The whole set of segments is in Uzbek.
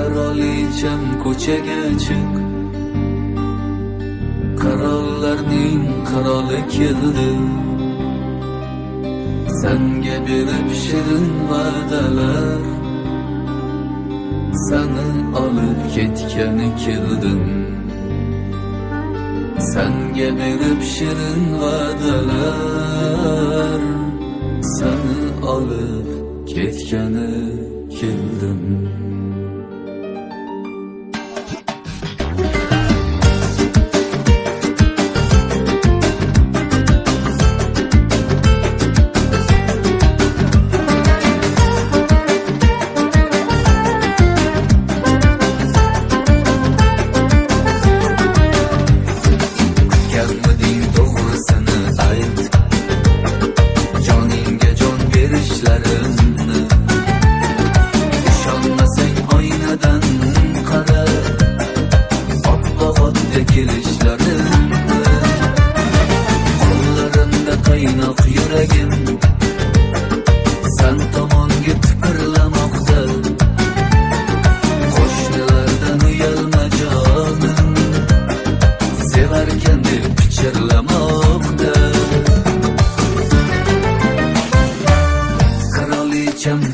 Qirolicham ko'chaga chiq, qirollarning qiroli keldi. Sanga berib shirin va'dalar, seni olib ketgani keldim. Sanga berib shirin va'dalar, seni olib ketgani keldim.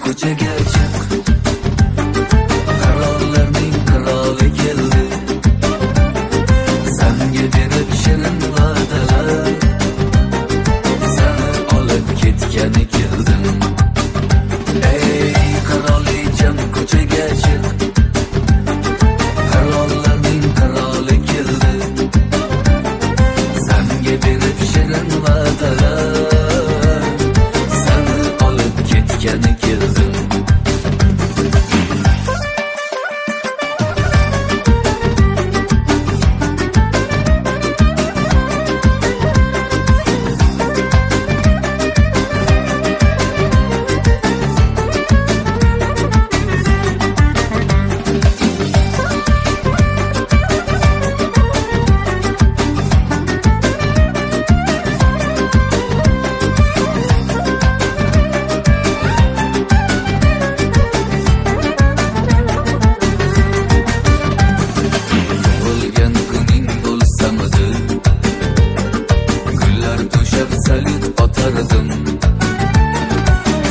Ko'chaga chiq, qirollarning qiroli keldi. Sanga berib shirin va'dalar, seni olib ketgani keldim. Ey qirolicham, ko'chaga chiq, qirollarning qiroli keldi. Sanga berib shirin va'dalar, seni olib ketgani keldim.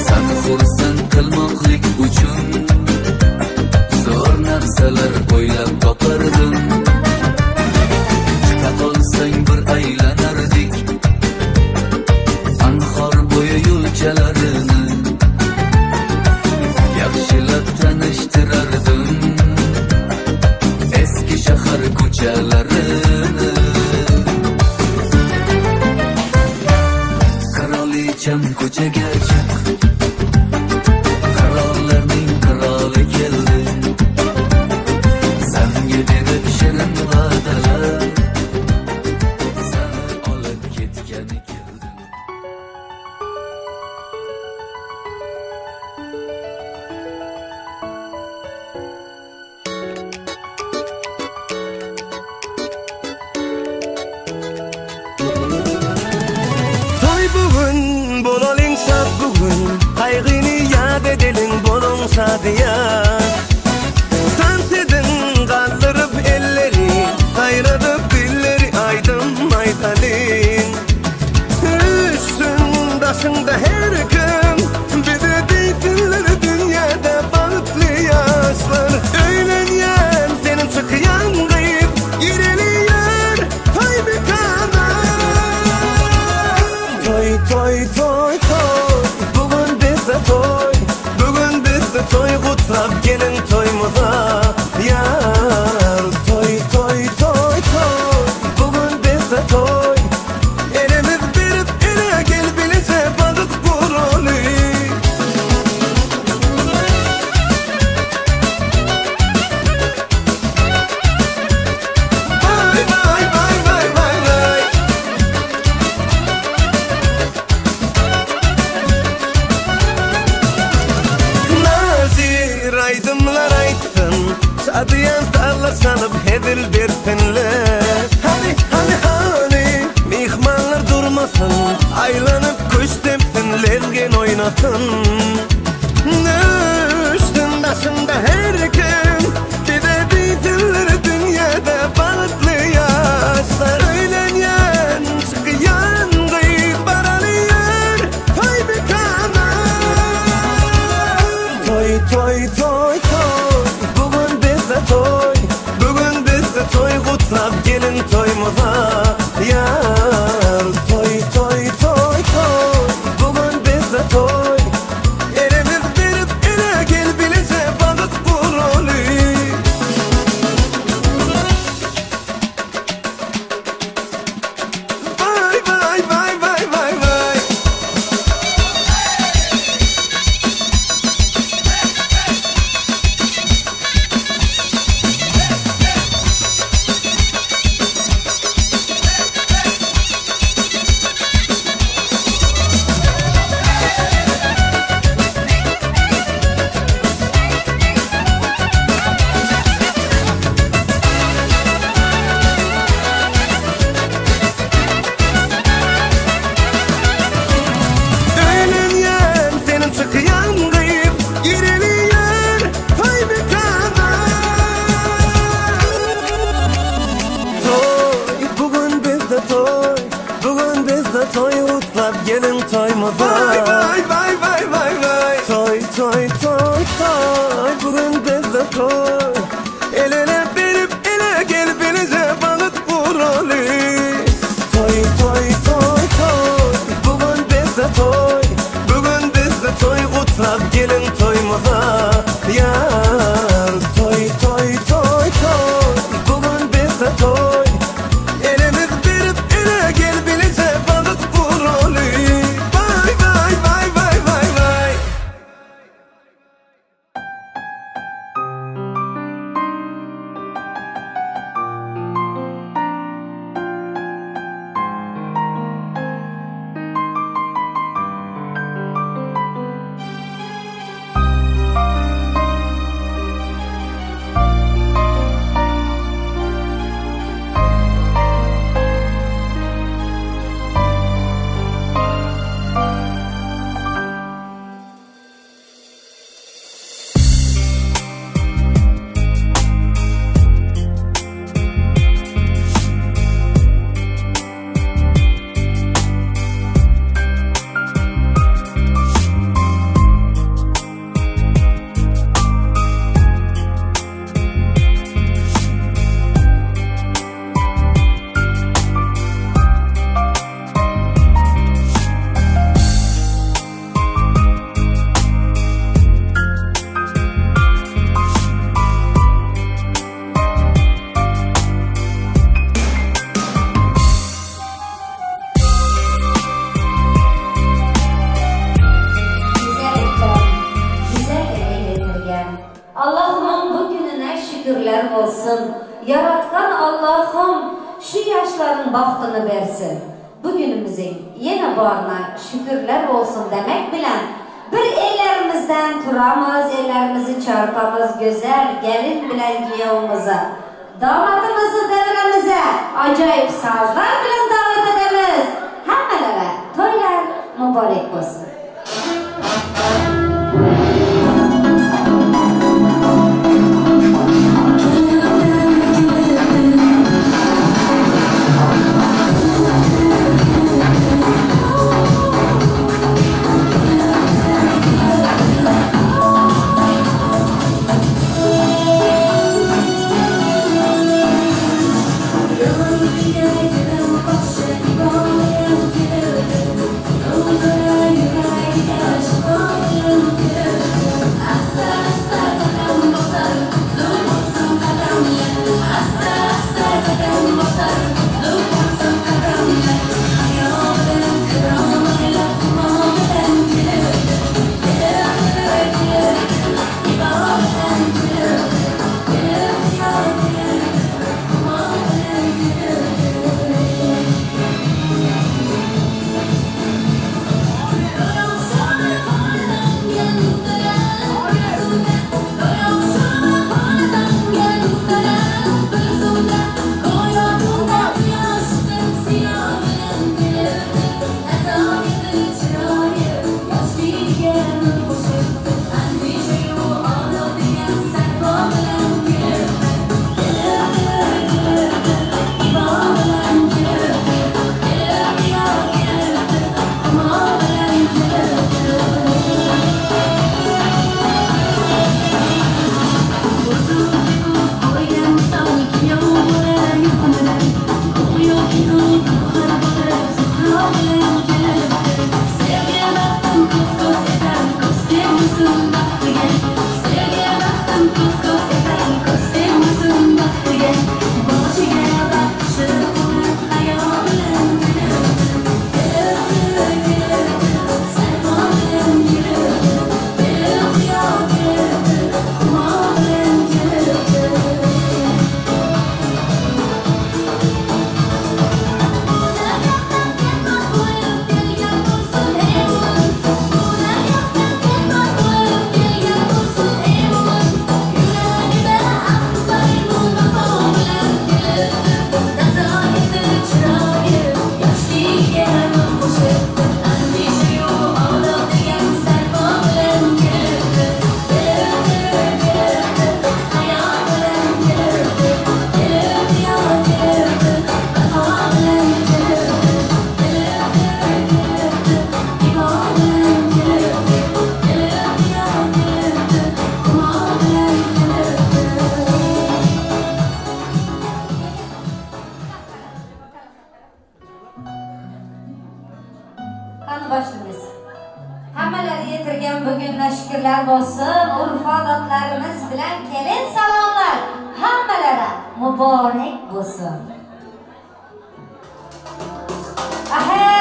Seni xursand qilmoqlik uchun zo'r narsalar o'ylab topardim. Chiqa qolsang bir aylanardik anhor bo'yi yo'lchalarini, yaxshilab tanishtirardim eski shahar ko'chalarini. Qirolicham, ko'chaga chiq, qirollarning qiroli keldi. Sanga berib shirin va'dalar, seni olib ketgani keldim. To'y bugun bo'laling shod bugun, qayg'ini yad edeling bo'ling shadiyan. Tant edin qaldırıp elleri, qayradıp dilleri aydım aytalin. Üstün daşında her kim, bizi deysinler dünyada bahtlı yaşlar. Öylenyen senin çıkyan kıyıp, gireliyor toy mekana. Toy toy toy toy, bugün bizde toy, bugün bizde toy, kutlap gelin toyumuza yar. Toy toy toy toy, bugün bizde toy, elimiz berip ele gel bilece balık burulu. Vay vay vay vay vay vay. Nazir aydımlar aytsın, şadiyan sazlar çalıp hezil bersinler. Hani hani hani mihmanlar durmasın, aylanıp kuş tepsin, lezgin oynasın. Üstün daşında her kim, toymuza. Vay vay vay vay vay vay. Toy toy toy toy, bugun bizda toy. El ele berib ele gel bize balık vuralı. Toy toy toy toy, bugun bizda toy. Bugun bizda toy, qutlab gelin toymuza. Yar toy toy toy toy, bugun bizda toy. Elimiz berib ele gel bize balık vuralı. Vay vay vay vay vay vay. Allah'ımın bugününe şükürler olsun. Yaratkan Allah'ım şu yaşların baxtını versin. Bugünümüzün yine barına şükürler olsun demek bilen bir ellerimizden turamız, ellerimizi çarpamız güzel gelin bilen giyevimizi, damatımızı devremize acayip sazlar bilen davet edemiz. Hemmelere toylar mübarek olsun. Oh, Hammalar yetirgan bugunna shukrlar bo'lsin. Urf-odatlarimiz bilan kelin salomlar hammalara muborak bo'lsin. Ahey!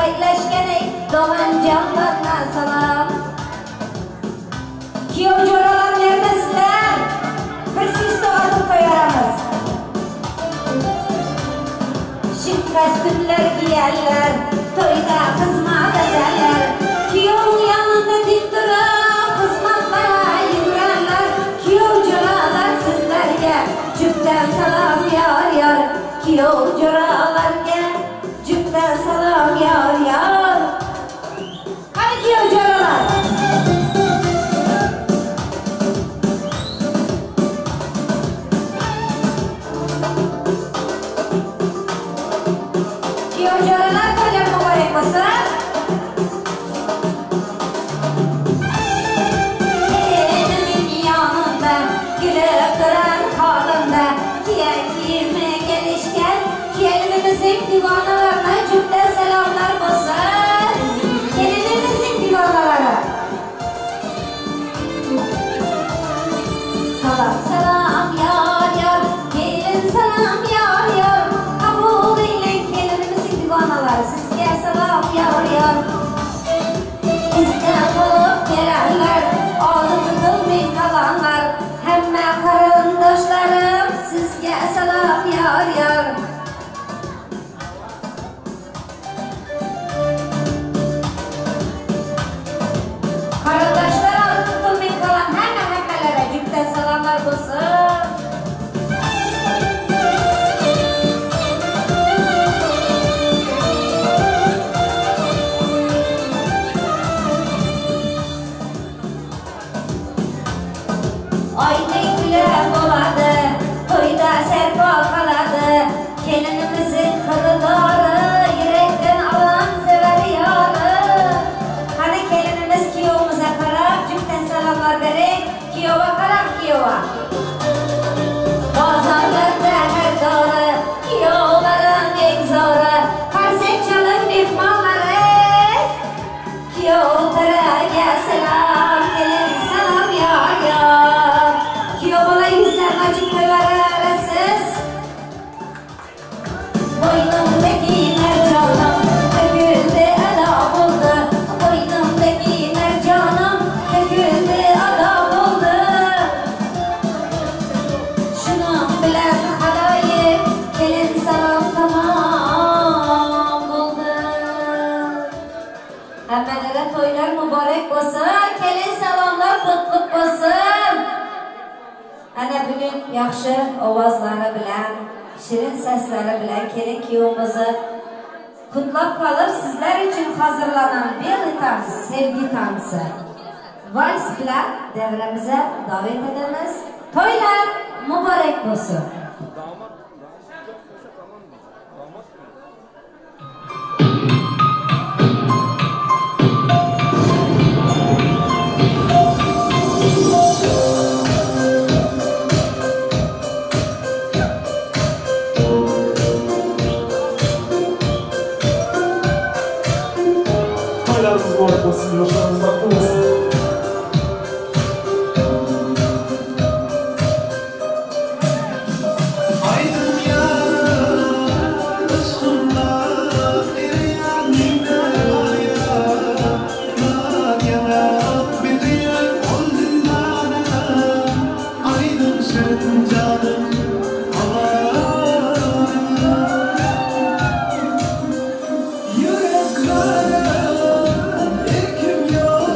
Toylashgan ey dog'anjonlarga salom. Kuyov jo'ralar nerdasizlar? Bir siz otib qo'yamiz. Şık kostyumlar giyenler, toyda xizmat edenler, kuyov yanında dik durup xizmatga yugurganlar, kuyov jo'ralar sizlarga cüpten salam yar yar, kuyov jo'ralarga cüpten salam yar yar. Qani kuyov jo'ralar? Gelinimin yanında, gülüp duran halında, giyen giyimi gelişken, gelinimizin divanalarına cümle selamlar olsun. Gelinimizin divanaları. Salam selam yar yar, gelin selam yar yar, kabul eylen gelinimizin divanaları, sizge selam yar yar. Bizden olup gelenler, adı tutulmay kalanlar, hemme qarındaşlarım sizge selam yar yar. Qarındaşlar adı tutulmay kalan hemme hemmelere cümle selamlar olsun. Oydek gülab bo'ladi, to'yda serpo qiladi, kelinimizning xaridori, yurakdan alam sevar yori. Qani kelinimiz kuyovimizga qarab juftan salomlar bering, kuyovga qarab kuyova. Bozorlarda xaridori, kuyovlarim eng zo'ri, qarsak chalib mehmonlari. Kuyov taraga salom, kelin salom yor yor. Kuyov bola yuzlarini ochib qo'yaverasiz. Bo'ynimdagi marjonim to'kildi, ado bo'ldi. Bo'ynimdagi marjonim to'kildi, ado bo'ldi. Shuning bilan xaloyiq kelin salom tamom bo'ldi. Hammalara to'ylar muborak bo'lsin, kelin salomlar qutlug' bo'lsin. Ana bugun yaxshi ovozlari bilan, shirin seslari bilan kelin kuyovimizni qutlab qolib, sizlar uchun hozirlanan белый tansi, sevgi tansi vals bilan davramizni davom etamiz. To'ylar muborak bo'lsin. Toylarımız mübarek olsun, yoşlarımız bahtlı olsun. Aydın yarım, ışkınla, eriyen Aydın şirin canım, Yürek kara, erkim yok.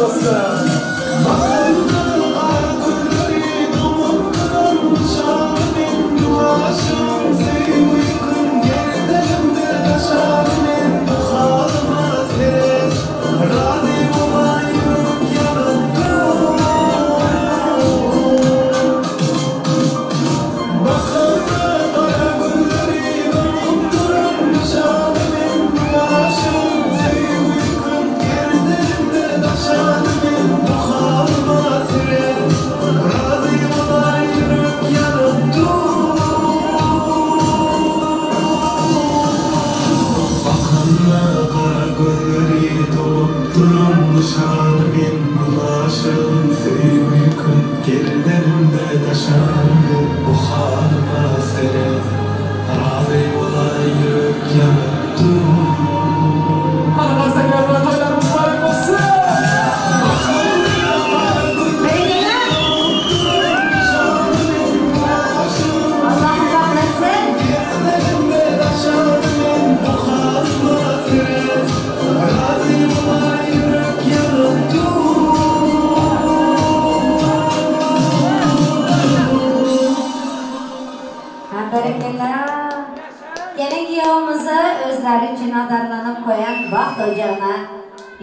olsun.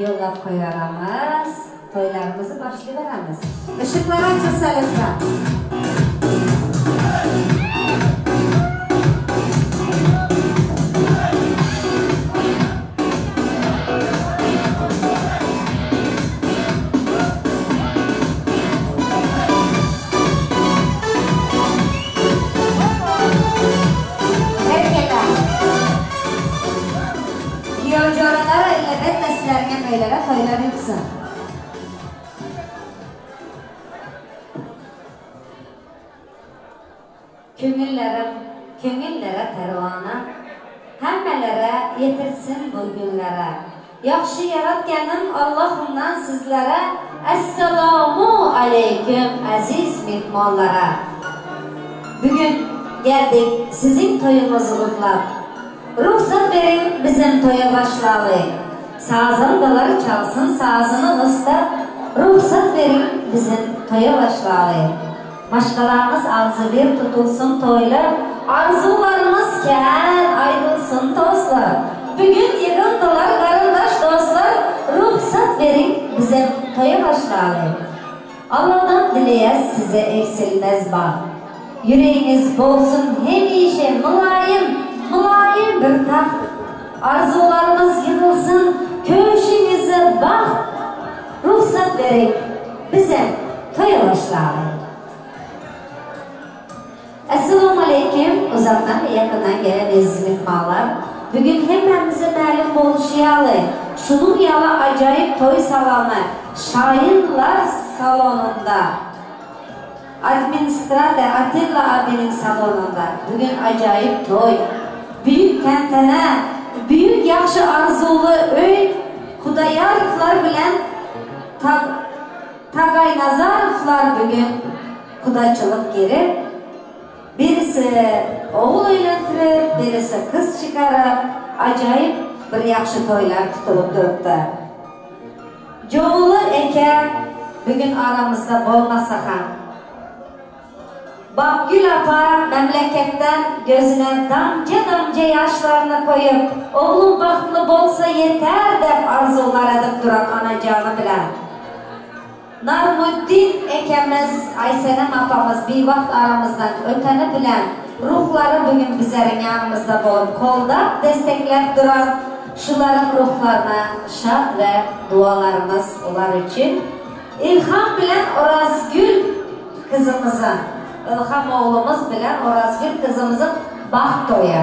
Yo'llab qo'yamiz, to'ylarimizni boshlayveramiz. Ishiqlar ochilsa lütfen. To'ylar yutsin. Ko'ngillari parvona, hammalari yetirsin bu kunlara. Yaxshi yaratganim Allohimdan sizlara assalomu alaykum aziz mehmonlara. Bugun geldik sizin to'yingizni qutlab. Ruxsat bering bizim to'ya başlayalım. Sazındalar çalsın sazını ıslat, ruhsat verin bizim toya başlayalım. Maşqalarımız ağzı bir tutulsun toylar, arzularımız kən ayrılsın dostlar. Bugün yığındılar qarındaş dostlar, ruhsat verin bizim toya başlayalım. Allah'tan dileyez size eksilmez bağ. Yüreğiniz bolsun hemişe mülayim, mülayim bir taht. Arzularımız yığılsın, köşenize bak, ruhsat verin bize toya başlayalım. Esselamu aleyküm, uzaktan ve yakından gelen aziz mehmanlar. Bugün hepimize məlum oluşuyalı, şunun yalı acayip toy salonu, Şahinler salonunda, administrator Atilla abinin salonunda, bugün acayip toy, büyük tentene, büyük yaxşı arzulu öy Xudayarovlar bilan Tagaynazarovlar bugün qudachilik kelib, birisi o'g'il uylantirib, birisi qiz chiqarib, ajoyib bir yaxshi to'ylar tutilib turibdi. Jo'g'uli aka bugun aramizda bo'lmasa ham, Babgül apa memleketden gözüne damca-damca yaşlarını koyup, oğlum baxtlı bolsa yeter deb arzular edip duran anacanı bilen. Narmuddin ekemiz, Aysenem apamız bir vaxt aramızdan öteni bilen, ruhları bugün bizlerin yanımızda bolup koldap, desteklep duran şuların ruhlarına şad ve dualarımız olar için. İlham bilen Orazgül kızımızın, İlham oğlumuz bilen Orazgül kızımızın baxt toyu,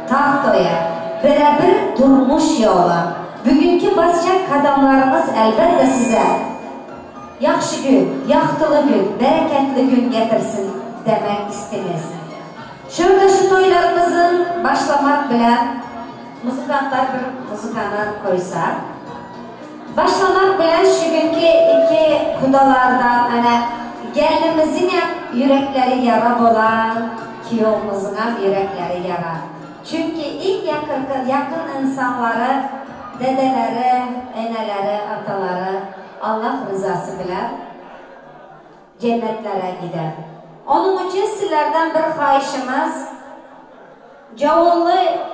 taxt toyu, birebir durmuş yolu. Bugünkü basacak kadamlarımız elbette size yaxşı gün, yaxtılı gün, bereketli gün getirsin demek istemiz. Şurada şu toylarımızın başlamak bilen muzikantlar bir muzikanı koysa, başlamak bilen şu günkü iki kudalardan hani gelinimizin yürekleri yara bolan, kiyovumuzun yürekleri yara. Çünkü ilk yakın insanları, dedeleri, eneleri, ataları Allah rızası bilen cennetlere gider. Onun için sizlerden bir xahişimiz, Cavullu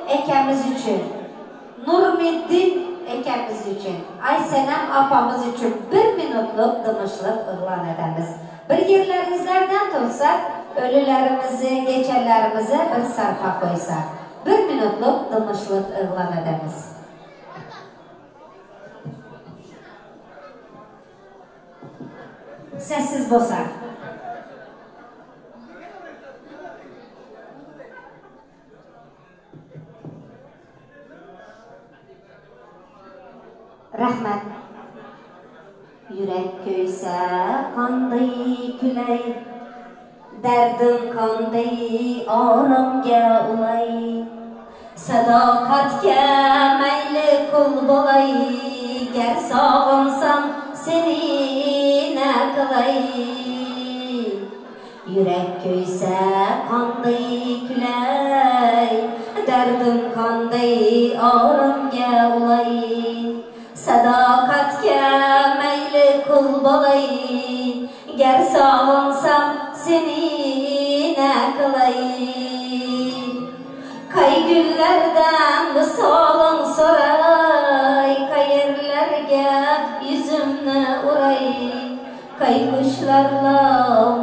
ekemiz için, Nurmiddin ekemiz için, Aysenem apamız için bir minutluk dınışlık ilan edemiz. Bir yerlerimizlerden tutsak, ölülerimizi, geçenlerimizi bir sarfa koysak, bir minutluk dınışlık ilan edemiz. Sessiz bolsak. Rahmat. Yürek köyse qanday külay, derdim qanday oromga ulay, sadoqatga mayli qul bo'lay, gar sog'insam seni na qilay. Yürek köyse qanday külay, derdim qanday oromga ulay, sadoqatga mayli qul bo'lay, gar sog'insam seni na qilay. Qay gullardan visoling so'ray, qayerlarga yuzimni uray, qay qushlarla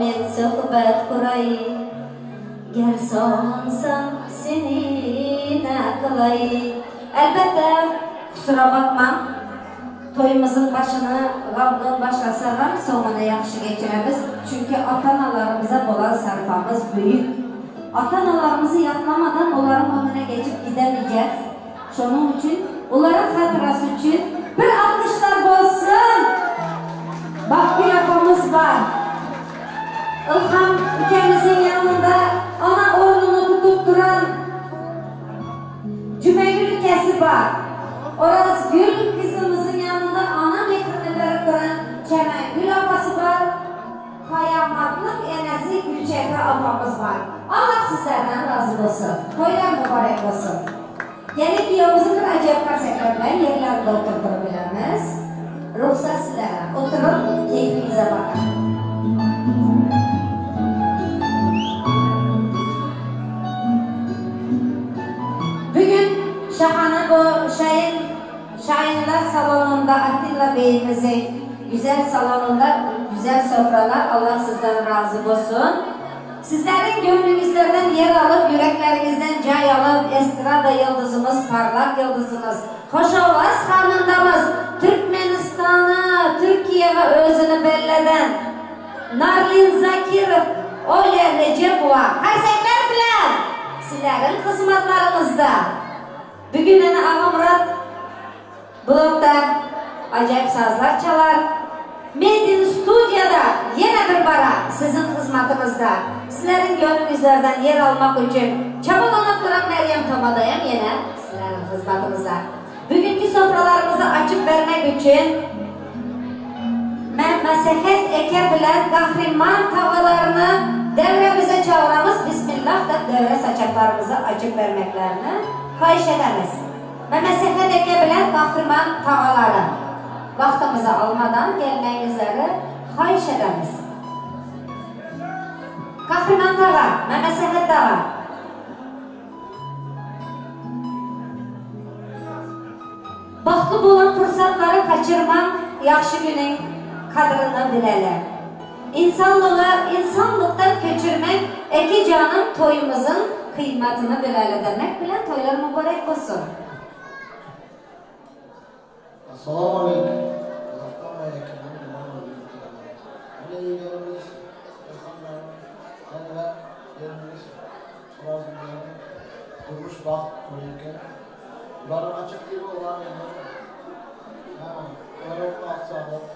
men suhbat quray, gar sog'insam seni na qilay. Albatta, kusura bakmam, toyumuzun başını g'amdan başlasa ham sonunu yaxshi geçiremiz. Çünkü ata-analarımıza olan sarfamız büyük. Ata-analarımızı yatlamadan onların önüne geçip gidemeyeceğiz. Şunun için, onların hatırası için bir alkışlar olsun. Bak bir yapamız var. İlham ülkemizin yanında ana ornunu tutup duran Cümegül ülkesi var. Orası Gül kızımızın yanında ana mehrini verip duran Çemen Gül apası var. Kayamatlık enesi Gülçehre apamız var. Allah sizlerden razı olsun. Toylar mübarek olsun. Yeni kiyomuzun bir acayip karsekler bilen yerlerinde oturturabilemiz. Ruhsat sizlere. Oturup keyfinize bakın. Bugün şahane bu Şahinler salonunda Atilla Bey'imizin güzel salonunda güzel sofralar, Allah sizden razı olsun. Sizlerin gönlünüzlerden yer alıp, yüreklerinizden cay alıp, estrada yıldızımız, parlak yıldızımız, hoşavaz hanındamız, Türkmenistan'a, Türkiye'ye özünü belleden Narlin Zakirov, Olya Recepova, hersekler bilen sizlerin hizmetlerimizde. Bugün ana Ağa Murat blokta acayip sazlar çalar. Medin Studyo'da yine bir bara sizin hizmetimizde. Sizlerin gönlünüzlerden yer almak için çabalanıp duran Meryem Tomadayım yine sizlerin hizmetimizde. Bugünkü sofralarımızı açıp vermek için Mehmet Eke bilen kahriman tavalarını devremize çağıramız. Bismillah da devre saçaklarımızı açıp vermeklerini xahiş ederiz. Mehmet Eke bilen kahriman tavaları vaxtımızı almadan gelmeyinizleri xahiş ederiz. Kahriman tağa, Mehmet tağa. Baxtlı olan fırsatları kaçırmam, yaxşı günün kadrını bilelim. İnsanlığı insanlıktan köçürmek, iki canım toyumuzun kıymetini bilelim demek bilen toylar mübarek olsun. Assalamu aleyküm. Uzaktan ve yakından duman oluyor. Yine yeğenimiz, İlhanlarım, ve yerimiz, Razımların durmuş baht toyuyken, bunların açık gibi olan yerler, onlara baht sağlık,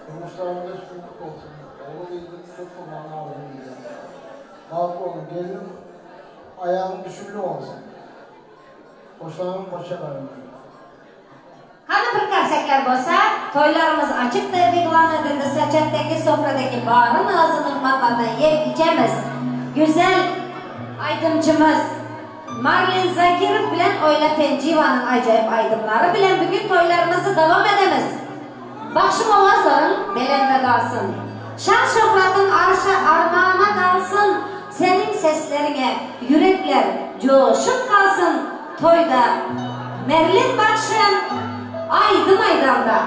durmuşlarında üstünlük olsun, oğlu bildik, çok kullanma olsun diyeceğim. Baht olun, gelin ayağının düşümlü olsun. Boşanın boşa vermeyin. Qani bir qarsaklar bo'lsa, to'ylarimiz açık deb e'lon edildi. Sachatdagi sofradagi bari nozi ne'matlardan yeb ichamiz. Güzel aydımchimiz Marlin Zakirov bilan Oyla Penjiva'nın acayip aydımları bilan bugun to'ylarimizni davom etamiz. Bagşym owazlaryň belende galsyn. Şan şöhratyň arşa armana galsyn. Seniň sesleriňe ýürekler joşup galsyn. Toýda Merlin bagşym aýdym aýdanda.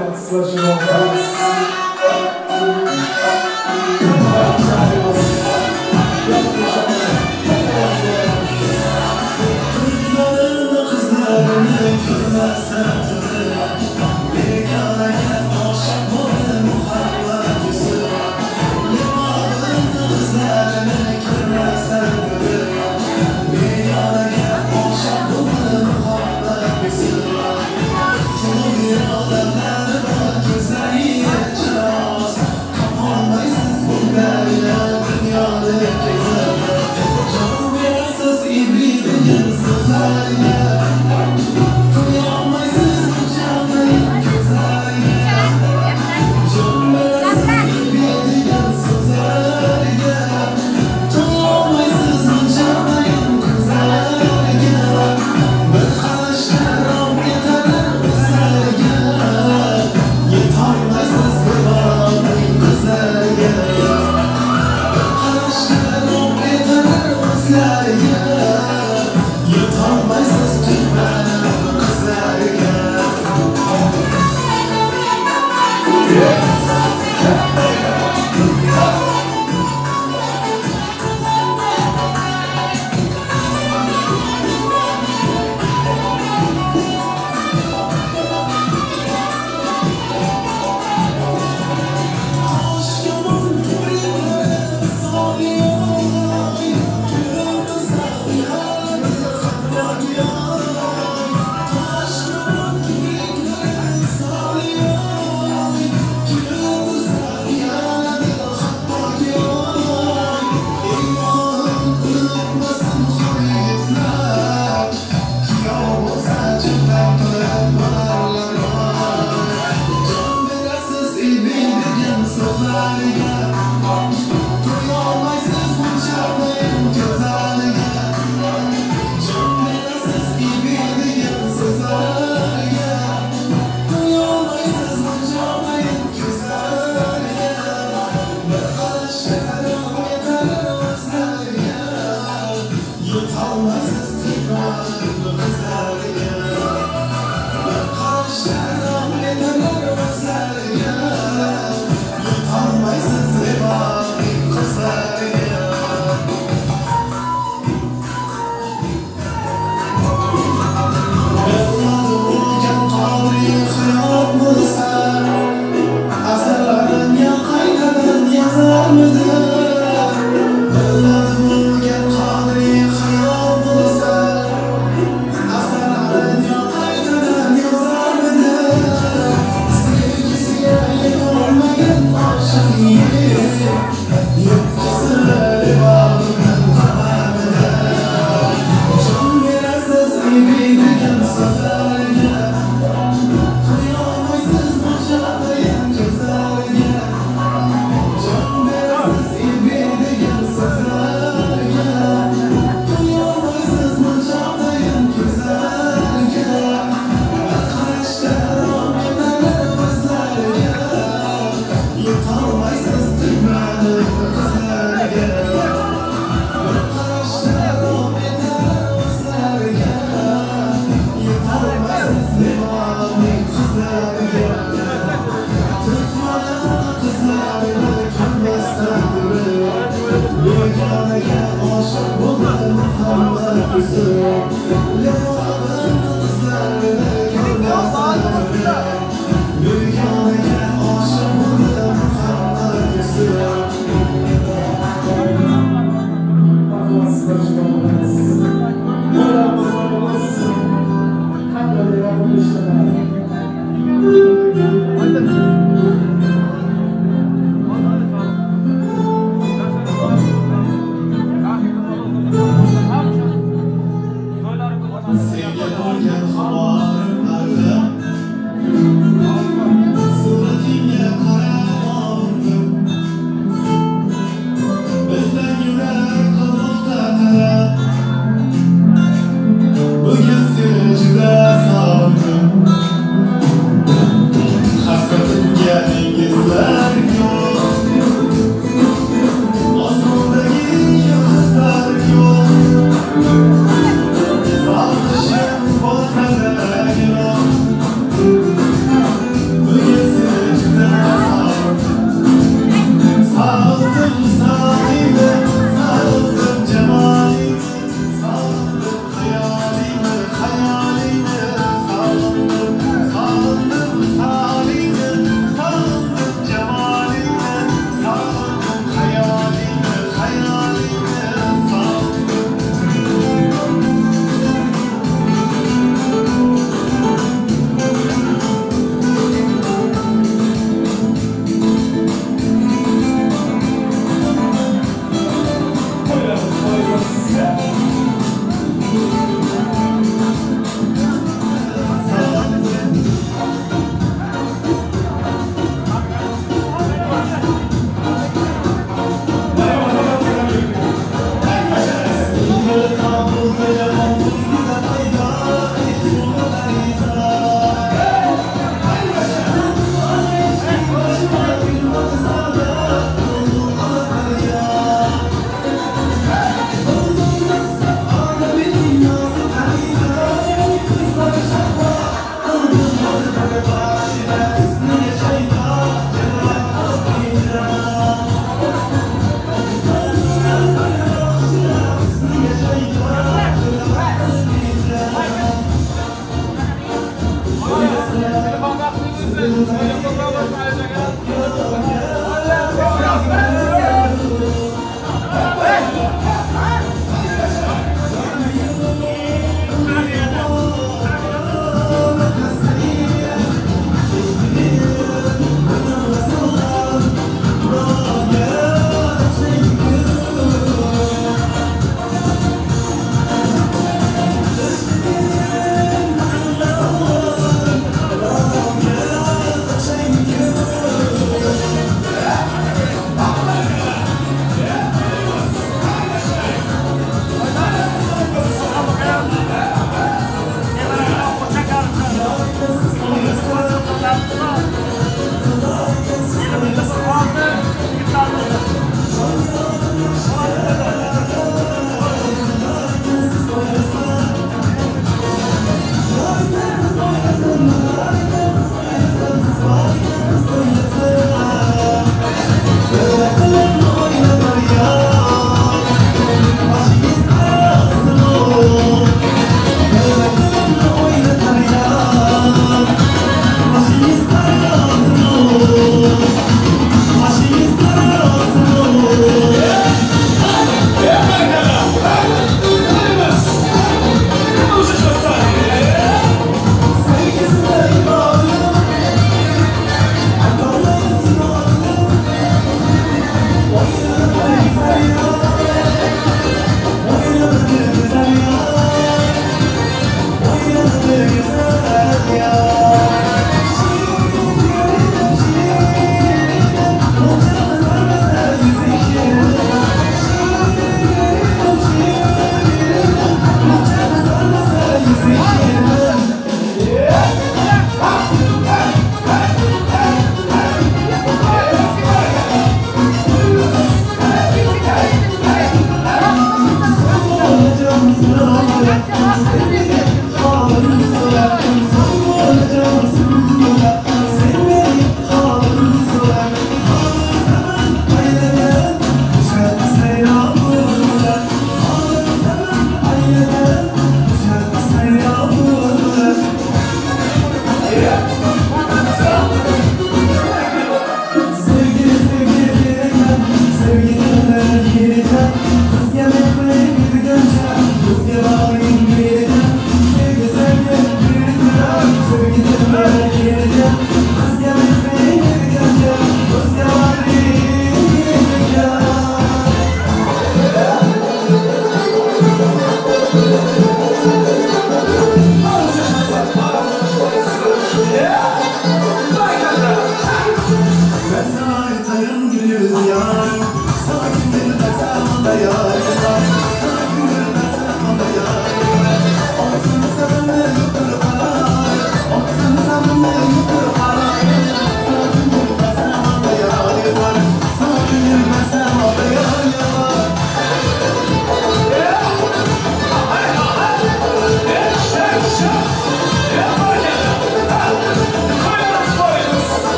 Rahmat.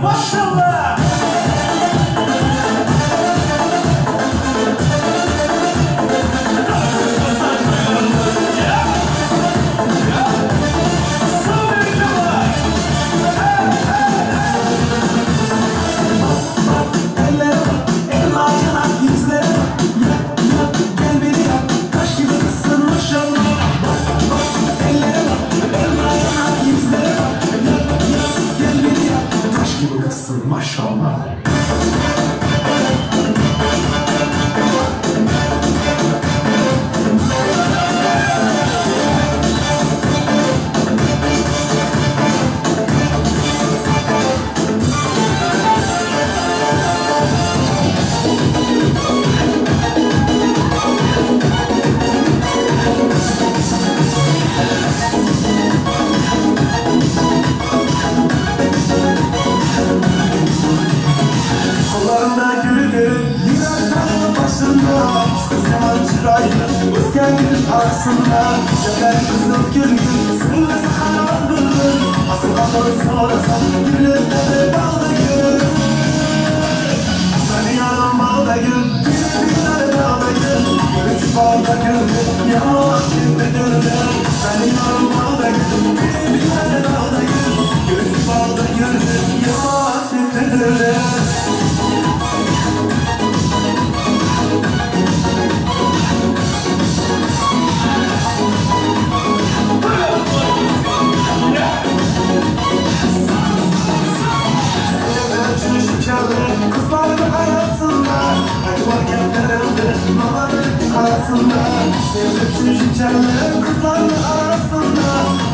Maşallah! Arasında Cöler kızıl gül gül, sırrısı hayvan bülbül. Asıl adını sorasam gülünde bağda gül. Beni yarım bağda gül, gülünde dağda gül. Görüş bağda gül, yavaş gitti dürler. Beni yarım bağda gül, gülünde dağda gül. Görüş bağda gül, yavaş gitti dürler. Kızların arasında Acılar geplerimdi, babanın arasında. Sevdim şu şekerli kızların arasında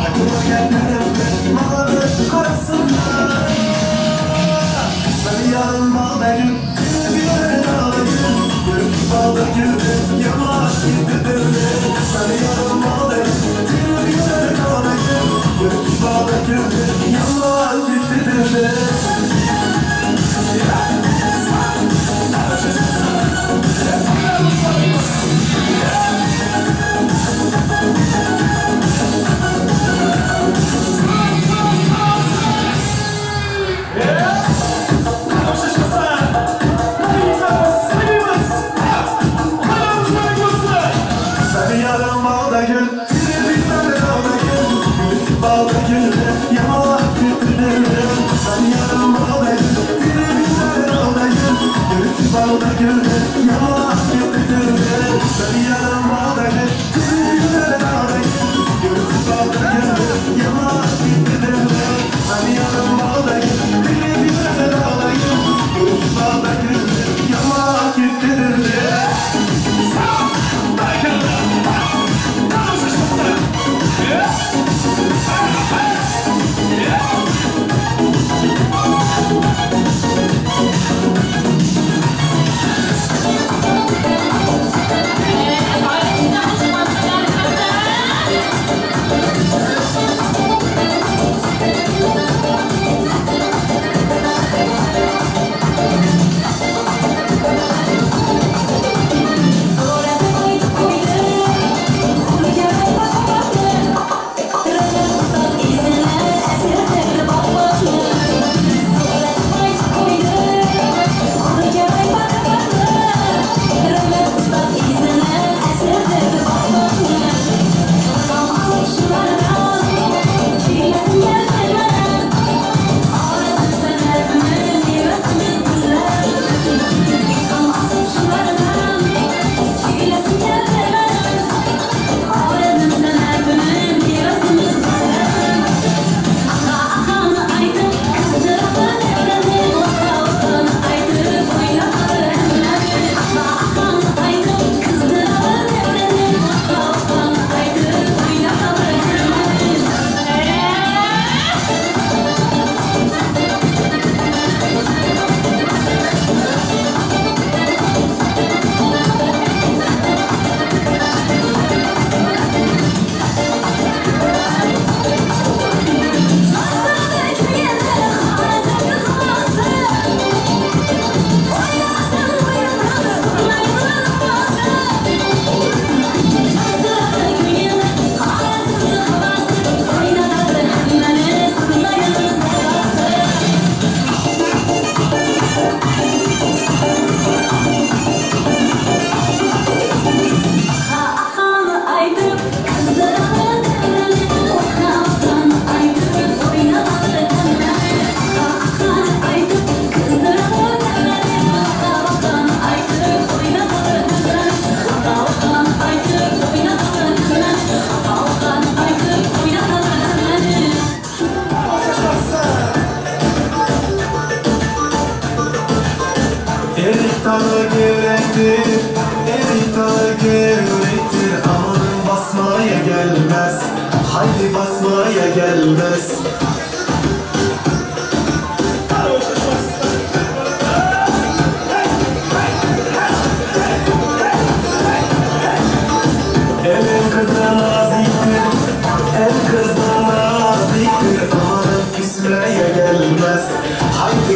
Acılar geplerimdi, babanın arasında. Beni yarın bağda gül, bir yere dağda gül. Görüp bağda gül, yavaş gitti dövle. Beni yarın bağda gül, bir yere dağda gül. Görüp bağda gül, yavaş gitti dövle.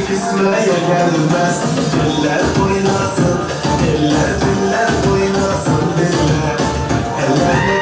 Küsmeye gelmez. Eller oynasın, eller diller oynasın diller. Eller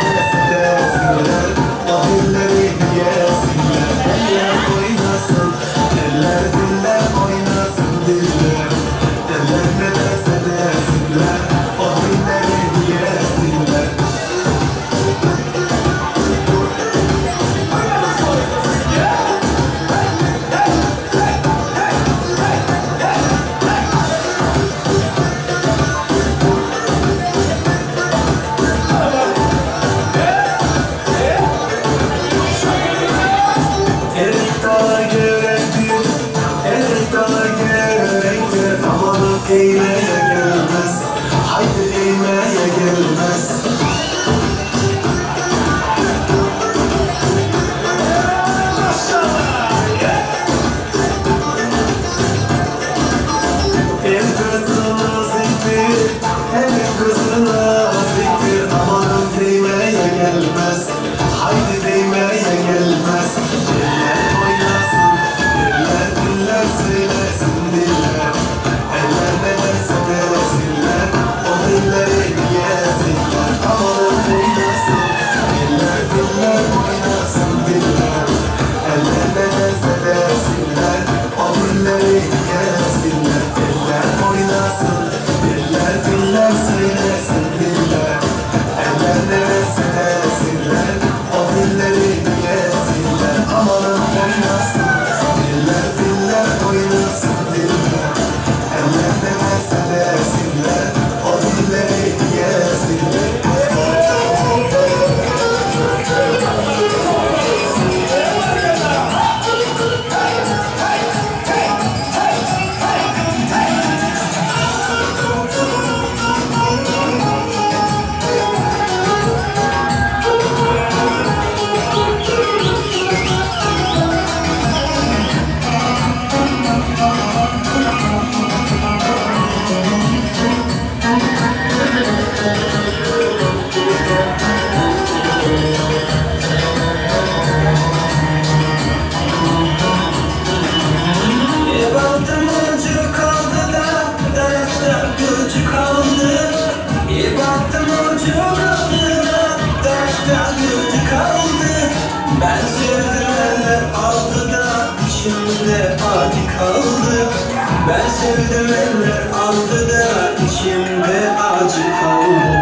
Sevdim eller aldı da içimde acı kaldı.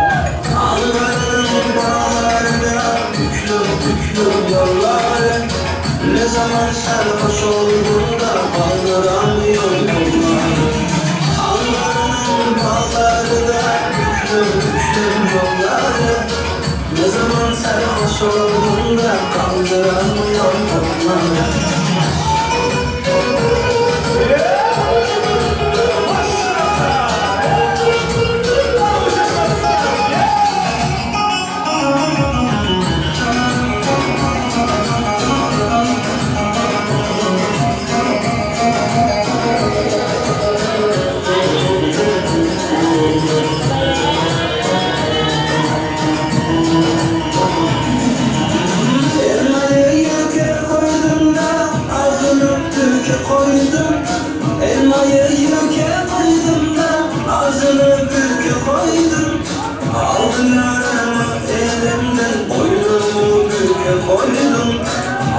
Ankara'nın bağları da büklüm büklüm yolları. Ne zaman sarhoş oldum da kaldıramıyorum yolları. Ankara'nın bağları da büklüm büklüm yolları. Ne zaman sarhoş oldum da kaldıramıyorum yolları.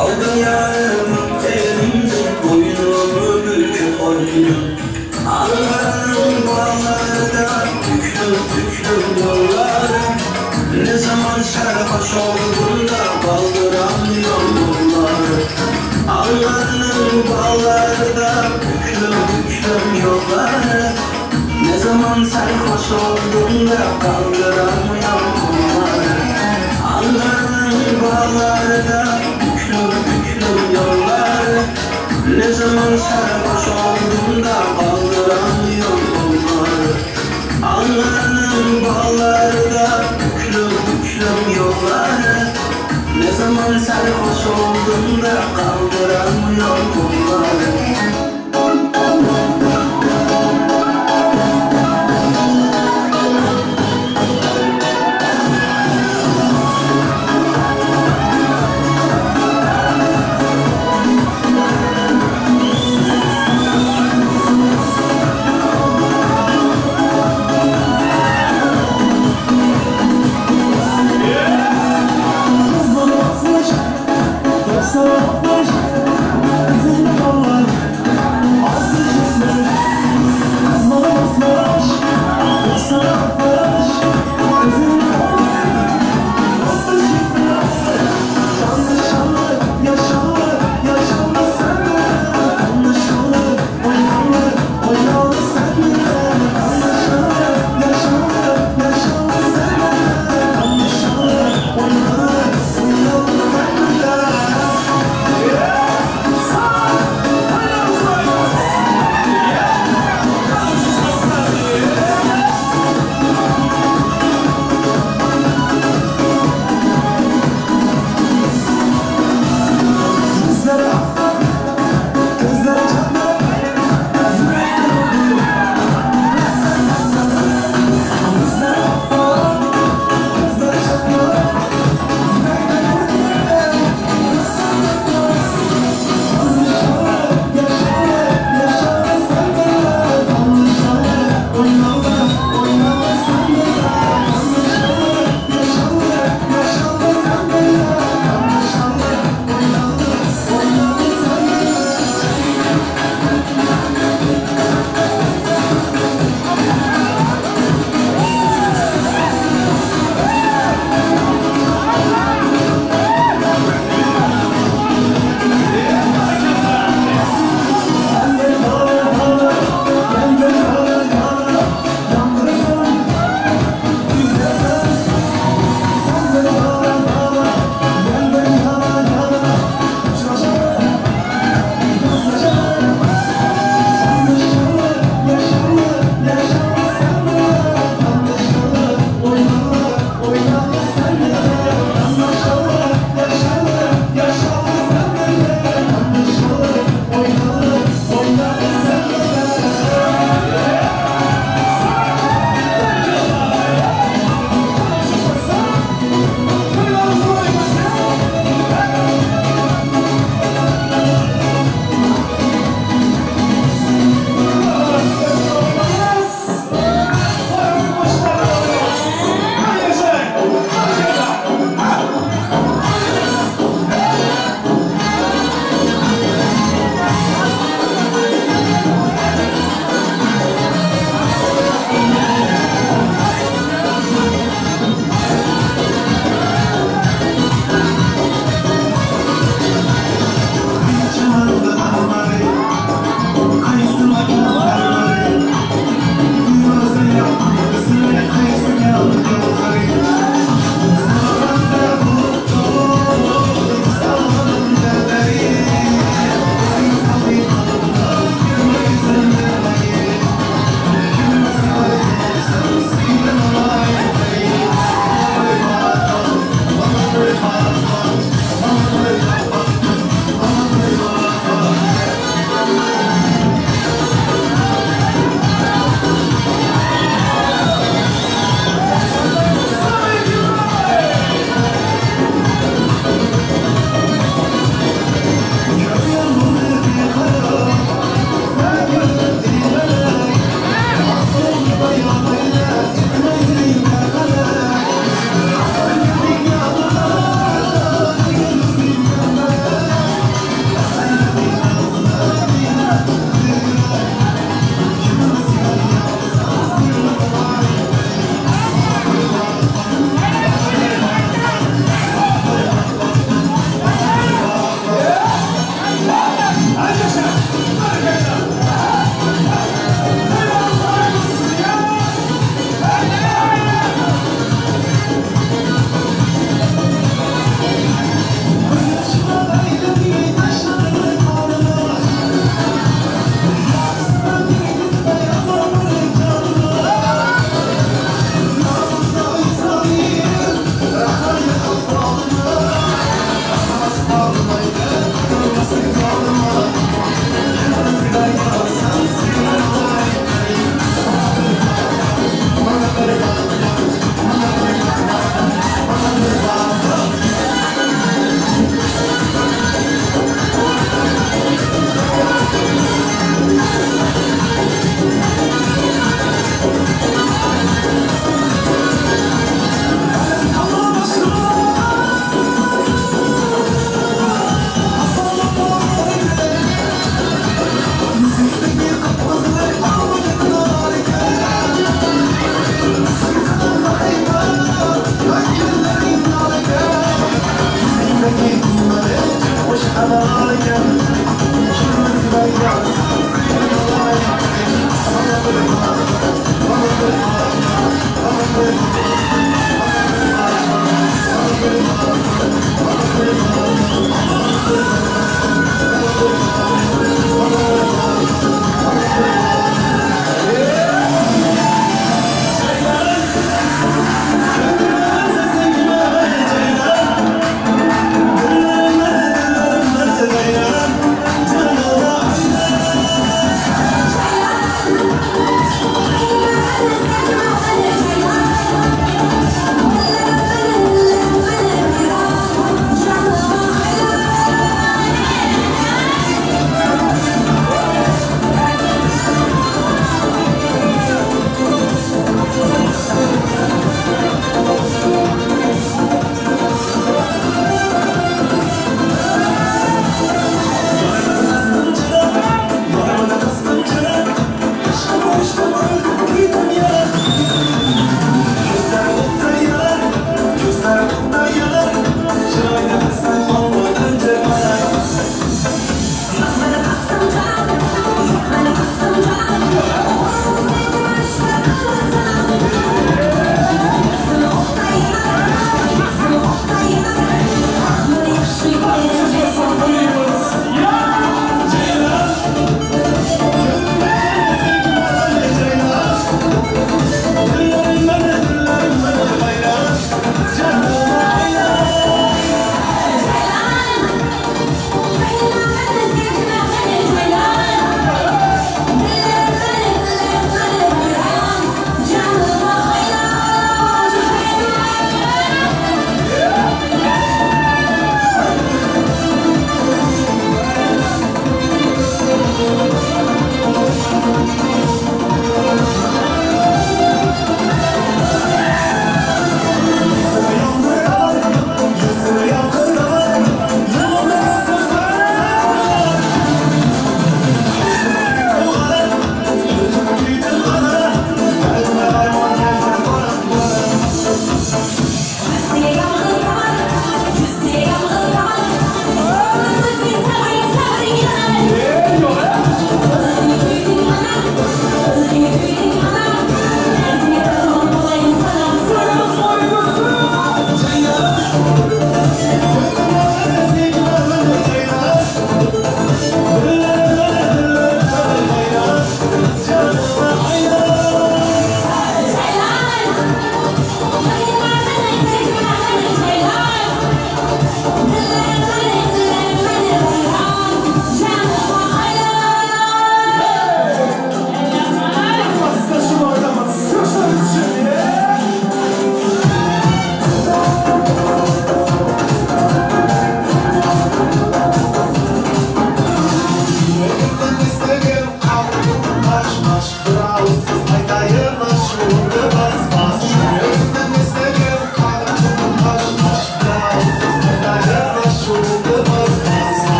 Aldım yarımı elimden, boynumu bükü koydum. Ankara'nın bağları da büklüm büklüm yolları. Ne zaman sarhoş oldum da kaldıramıyorum yolları. Ankara'nın bağları da büklüm büklüm yolları. Ne zaman sarhoş oldum da kaldıramıyorum yolları. Ankara'nın bağları da büklüm büklüm yolları. Ne zaman sarhoş oldum da kaldıramıyorum yolları. Ankara'nın bağları da büklüm büklüm yolları. Ne zaman sarhoş oldum da kaldıramıyorum yolları. Sarhoş, bizimle kollar.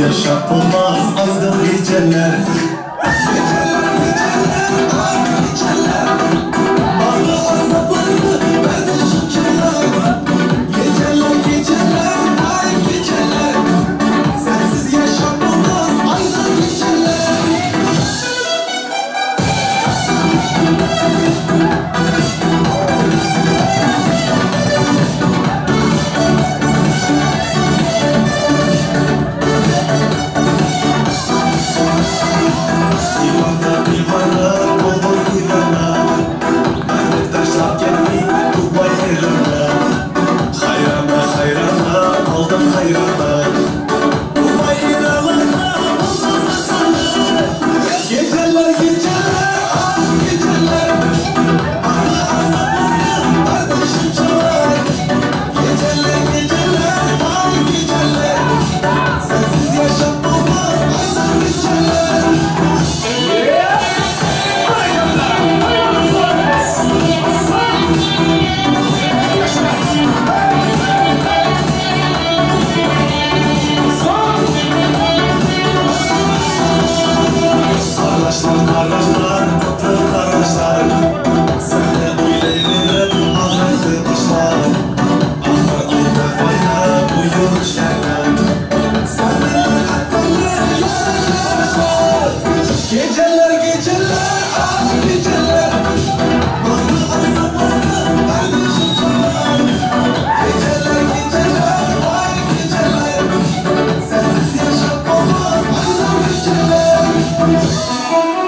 Yaşap olmaz aydın geceler. Geceler geceler ay geceler. Bana azaplarını verdi şükürler. Geceler geceler ay geceler. Sensiz yaşap olmaz aydın geceler. Oh,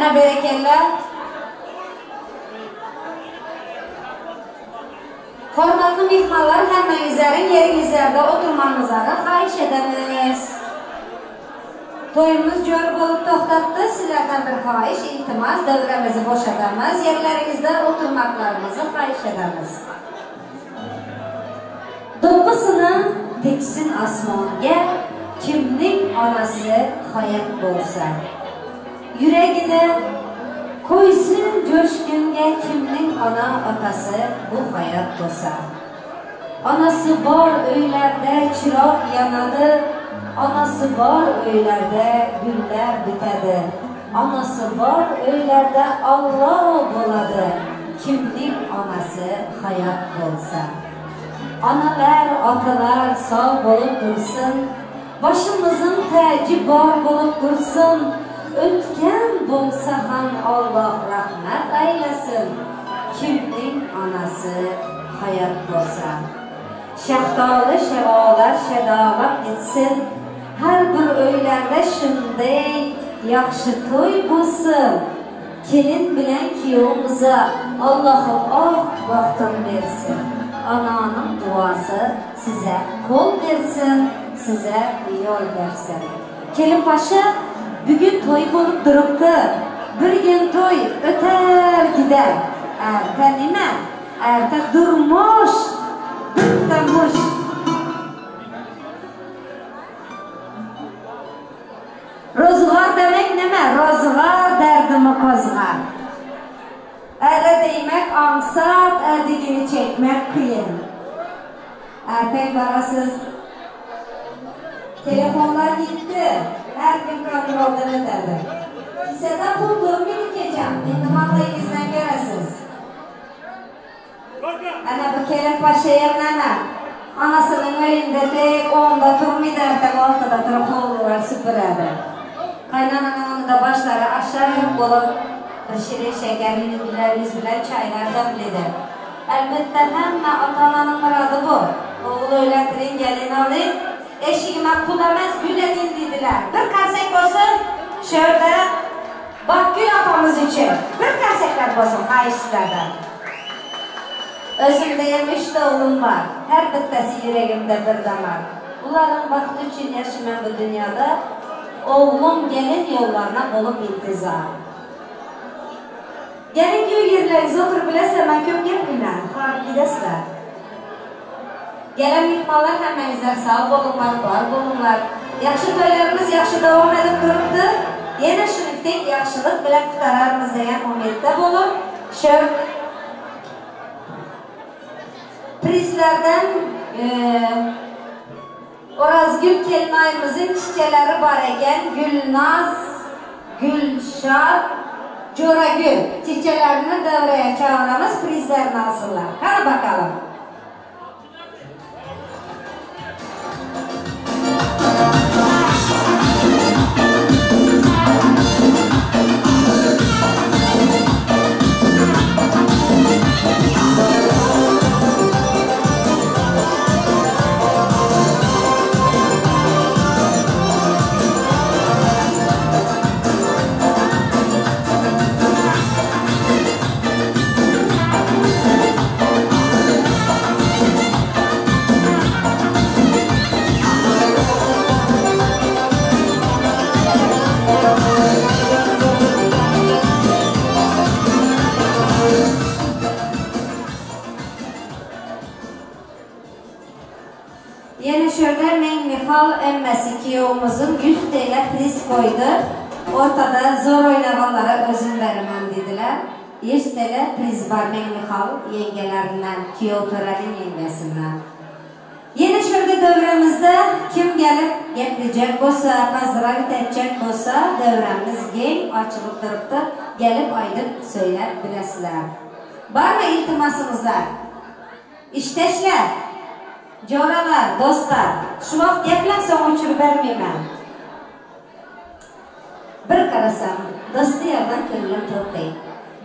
Ana berekella. Hurmatli mehmonlar, hammangizlarning yeringizlarda o'tirmangizni xohish etamiz. To'yimiz jo'r bo'lib to'xtatdi. Sizlardan bir xohish, iltimos, davramizni bo'shatamiz. Yerlaringizda o'tirmoqlarimizni xohish etamiz. Do'ppisini teksin osmonga, kimning onasi hayot bo'lsa. Yuragini qo'ysin jo'shgunga, kimning ona otasi bu hayot bo'lsa. Onasi bor uylarda chiroq yonadi, onasi bor uylarda gullar bitadi. Onasi bor uylarda Alloh bo'ladi, kimning onasi hayot bo'lsa. Onalar, otalar sog' bo'lib tursin, boshimizning taji bor bo'lib tursin. O'tgan bo'lsa ham Alloh rahmat aylasin, kimning onasi hayot bo'lsa. Shaftoli shavollar shadolab gitsin, har bir uylarda shunday yaxshi to'y bo'lsin. Kelin bilan kuyovimizni Allohim oq baxtin bersin. Onaning duosi size qo'l bersin, size yo'l bersin. Kelinbaşı bugün to'y bo'lib turibdi. Bir gün to'y o'tar gider. Erta nima? Erta durmush, bitta mush. Ro'zg'or demak nima? Ro'zg'or dardimi qo'zg'ar. Erta demak ongsat, erdigini chekmak qiyin. Ertak borasiz. Telefonlar gitti. Her gün kontrolden ötedi. Kisada pul durmaydi kecham. Endi maqlayingizdan ko'rasiz. Ana bu kelinposhayam nima? Onasining uyida tek 10da turmaydi, ertaga 6da turib hovlilar supuradi. Qaynonaning o'rnida boshlari aşağı bo'lib bir shirin shakarli güler yuz bilan choylar damlaydi. Albatta hamma ota-onaning murodi bu. O'g'il o'ylatiring, kelin oling. Eshigime pul emas, gul edin dedilar. Bir qarsak bo'lsin, shu yerda Bakgül opamiz uchun bir qarsaklar bo'lsin, xohish sizlardan. O'zimda ham 3 ta o'g'lim bor. Har bittasi yuragimda bir damar. Ularning baxti uchun yashayman bu dunyoda. O'g'lim gelin yo'llarına bo'lib intizor. Gelin kuyov yerlaringizda o'tirib bilasizlar, men ko'p gapirmayman. Xorib gidasizlar. Gelen mehmonlar hammangizlar sog' bo'linglar, bor bo'linglar. Yaxshi to'ylarimiz yaxshi davom edib turibdi. Yana shuningdek yaxshilik bilan qutqararmiz degan umidda bo'lib, shu prizlardan O'rozgul kelinoyimizning chichalari bor ekan, Gulnoz, Gulshod, Jo'ragul chichalarini davraga chaqiramiz, prizlarni olsinlar. Qani bakalım. Yana şurada Mengmihal emmesi kuyovumuzun 100 TL priz koydu. Ortada zor oynaganlara özüm veremem dediler. 100 TL priz var Mengmihal yengelerinden, kuyov Törel'in yengesinden. Yine şurada devremizde kim gelip geplecek bolsa, pozdravit edecek bolsa, devremiz geng açılıp duruptu. Gelip aydın söyler bilesizler. Var mı iltimasınızlar? İşteşler, jo'ralar, do'stlar, shu vaqt gaplasam o'chirib bermayman. Bir qarasam, do'stlardan ko'nglim to'q.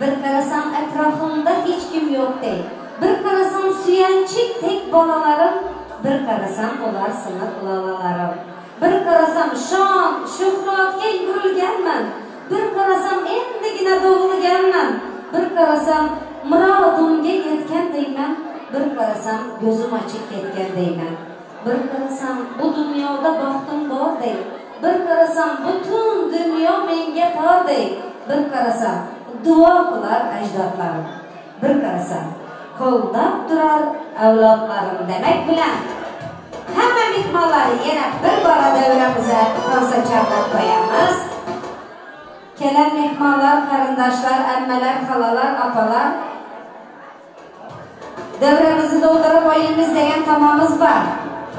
Bir qarasam atrofimda hech kim yo'q. Bir qarasam suyanchik tek bolalarim, bir qarasam ular siniq lolalarim. Bir qarasam shon, shuhratga yugurilganman. Bir qarasam endigina tug'ilganman, bir qarasam murodimga yetgan deyman, bir qarasam ko'zim ochib ketgan deyman. Bir qarasam bu dunyoda baxtim bor dey, bir qarasam butun dunyo menga tor dey, bir qarasam duo qilar ajdodlarim, bir qarasam qo'llab turar avlodlarim demak bilan hamma mehmonlarni yana bir bora davramizni rosa chaqirib qo'yamiz. Kelen mehmonlar, qarindoshlar, ammalar, xalalar, opalar, davramizni to'ldirib o'yinimiz degan tamomimiz bor.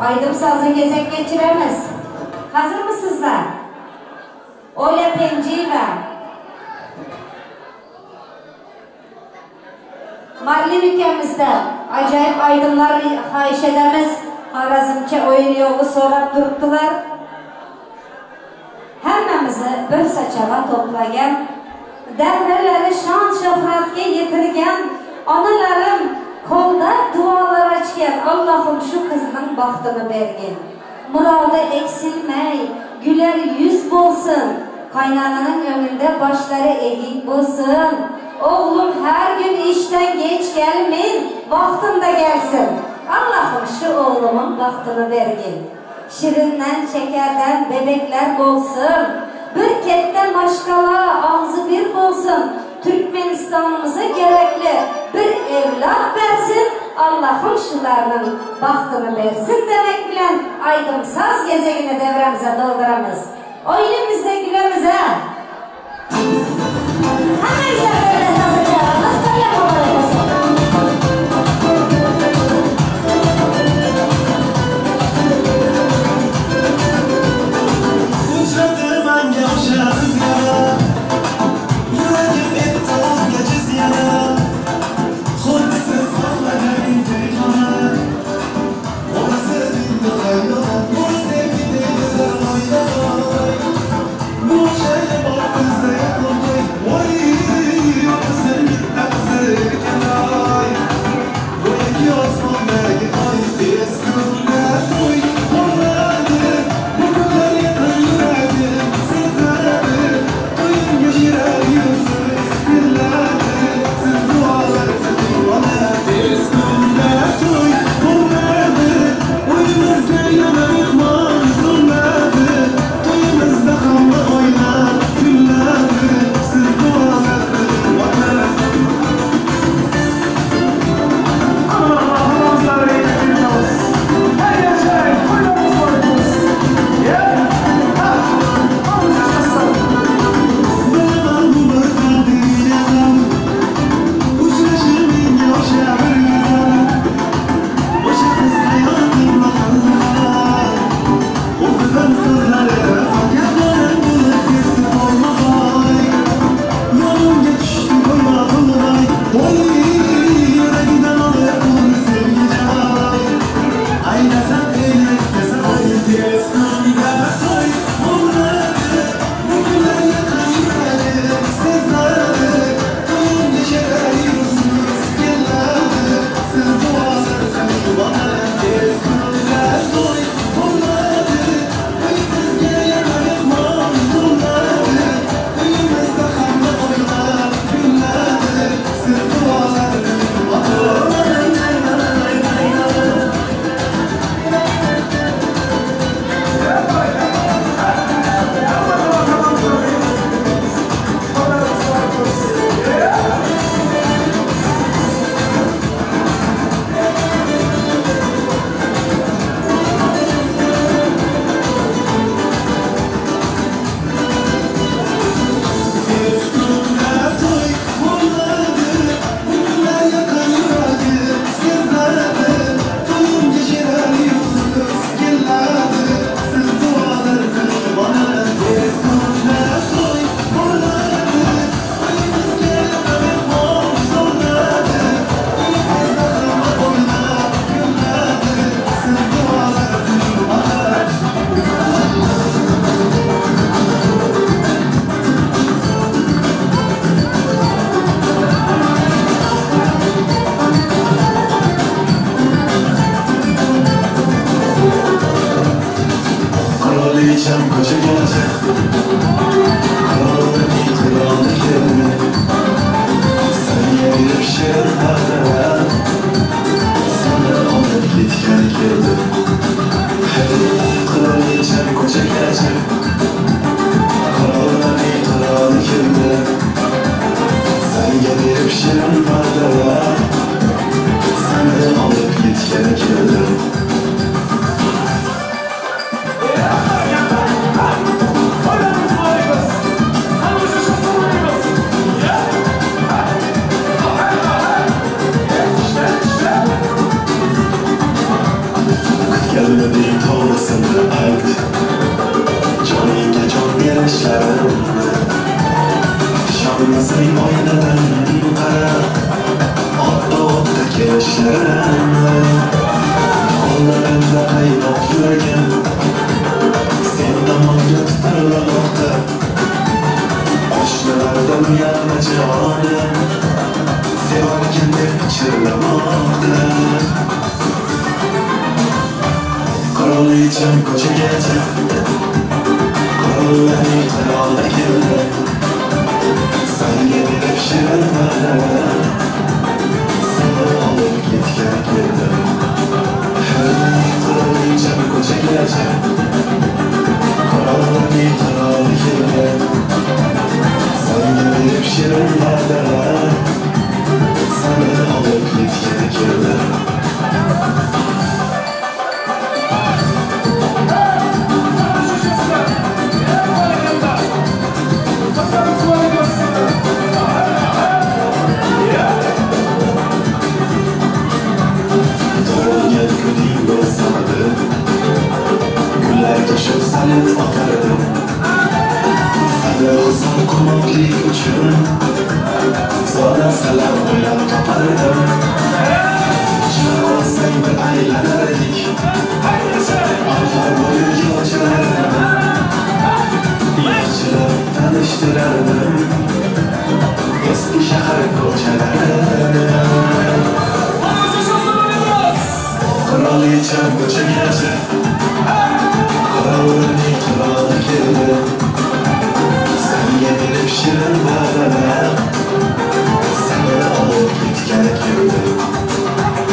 Aydım sazı gezek geçiremiz. Hazır mısınızlar? Olya Penjiva, Marlin ülkemizde acayip aydınlar xahiş edemiz. Harazmcha oyun yolu so'rab turibdilar. Hammamizni bir sachava to'plagan, davralari shon shuhratga yetirgan, onalarim qo'lda duolar ochgan, Allohim shu qizning baxtini bergin. Murodi eksilmay, güler yuz bo'lsin, qaynananing o'ngida boshlari egik bo'lsin. Oğlum her gün işten geç gelmeyin, vaxtında gelsin. Allah'ım şu oğlumun vaxtını vergin. Şirinden şekerden bebekler bolsun. Bir kette maşkala ağzı bir bolsun. Türkmenistan'ımıza gerekli bir evlat versin. Allah'ım şularının baxtını versin demek bilen aydım saz gezegini devremize dolduramız. Oyunumuzda gülemiz ha. Hemen güzel böyle tasacağımız böyle olsun. Kraliçem koca gelecek. Kralım. Yoshlarimni qo'llarimda qaynoq yuragim sen tomonga titramoqda. Qo'shnilardan uyalma jonim, sevarkan deb pichirlamoqda. Qirolicham ko'chaga chiqdi, qirollarning qiroli keldi. Sanga berib shirin va'dalar, seni olib ketgan keldi. Hey, qirolicham ko'chaga chiqdi, qirollarning qiroli keldi. Sanga berib shirin va'dalar, seni olib ketgan keldi. Tug'ilgan kuning bo'lsadi, gullarga shu salat otardim. Seni husn quvnoqlik uchun zoda salam o'ylab topardim. Chiroq olsang bir aylanardik, anhor bo'yi yo'lchilardim. Yaxshilab tanishtirardim eski shahar ko'chalarini. Qirolicham ko'chaga chiqdi, qirollarning qiroli keldi. Sanga berib shirin va'dalar, seni olib ketgani keldi.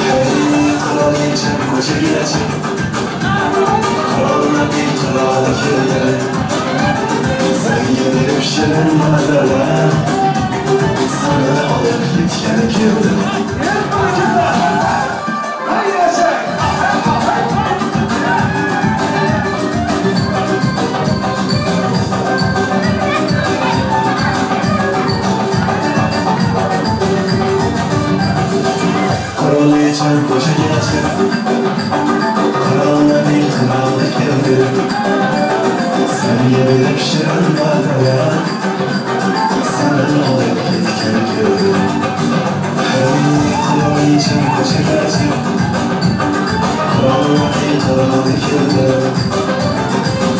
Hey, qirolicham ko'chaga chiqdi, qirollarning qiroli keldi. Sanga berib shirin va'dalar, seni olib ketgani keldi. Qirolicham ko'chaga chiqdi, qirollarning qiroli keldi. Sanga berib shirin va'dalar, seni olib ketgan keldi. Hey, qirolicham ko'chaga chiqdi, qirollarning qiroli keldi.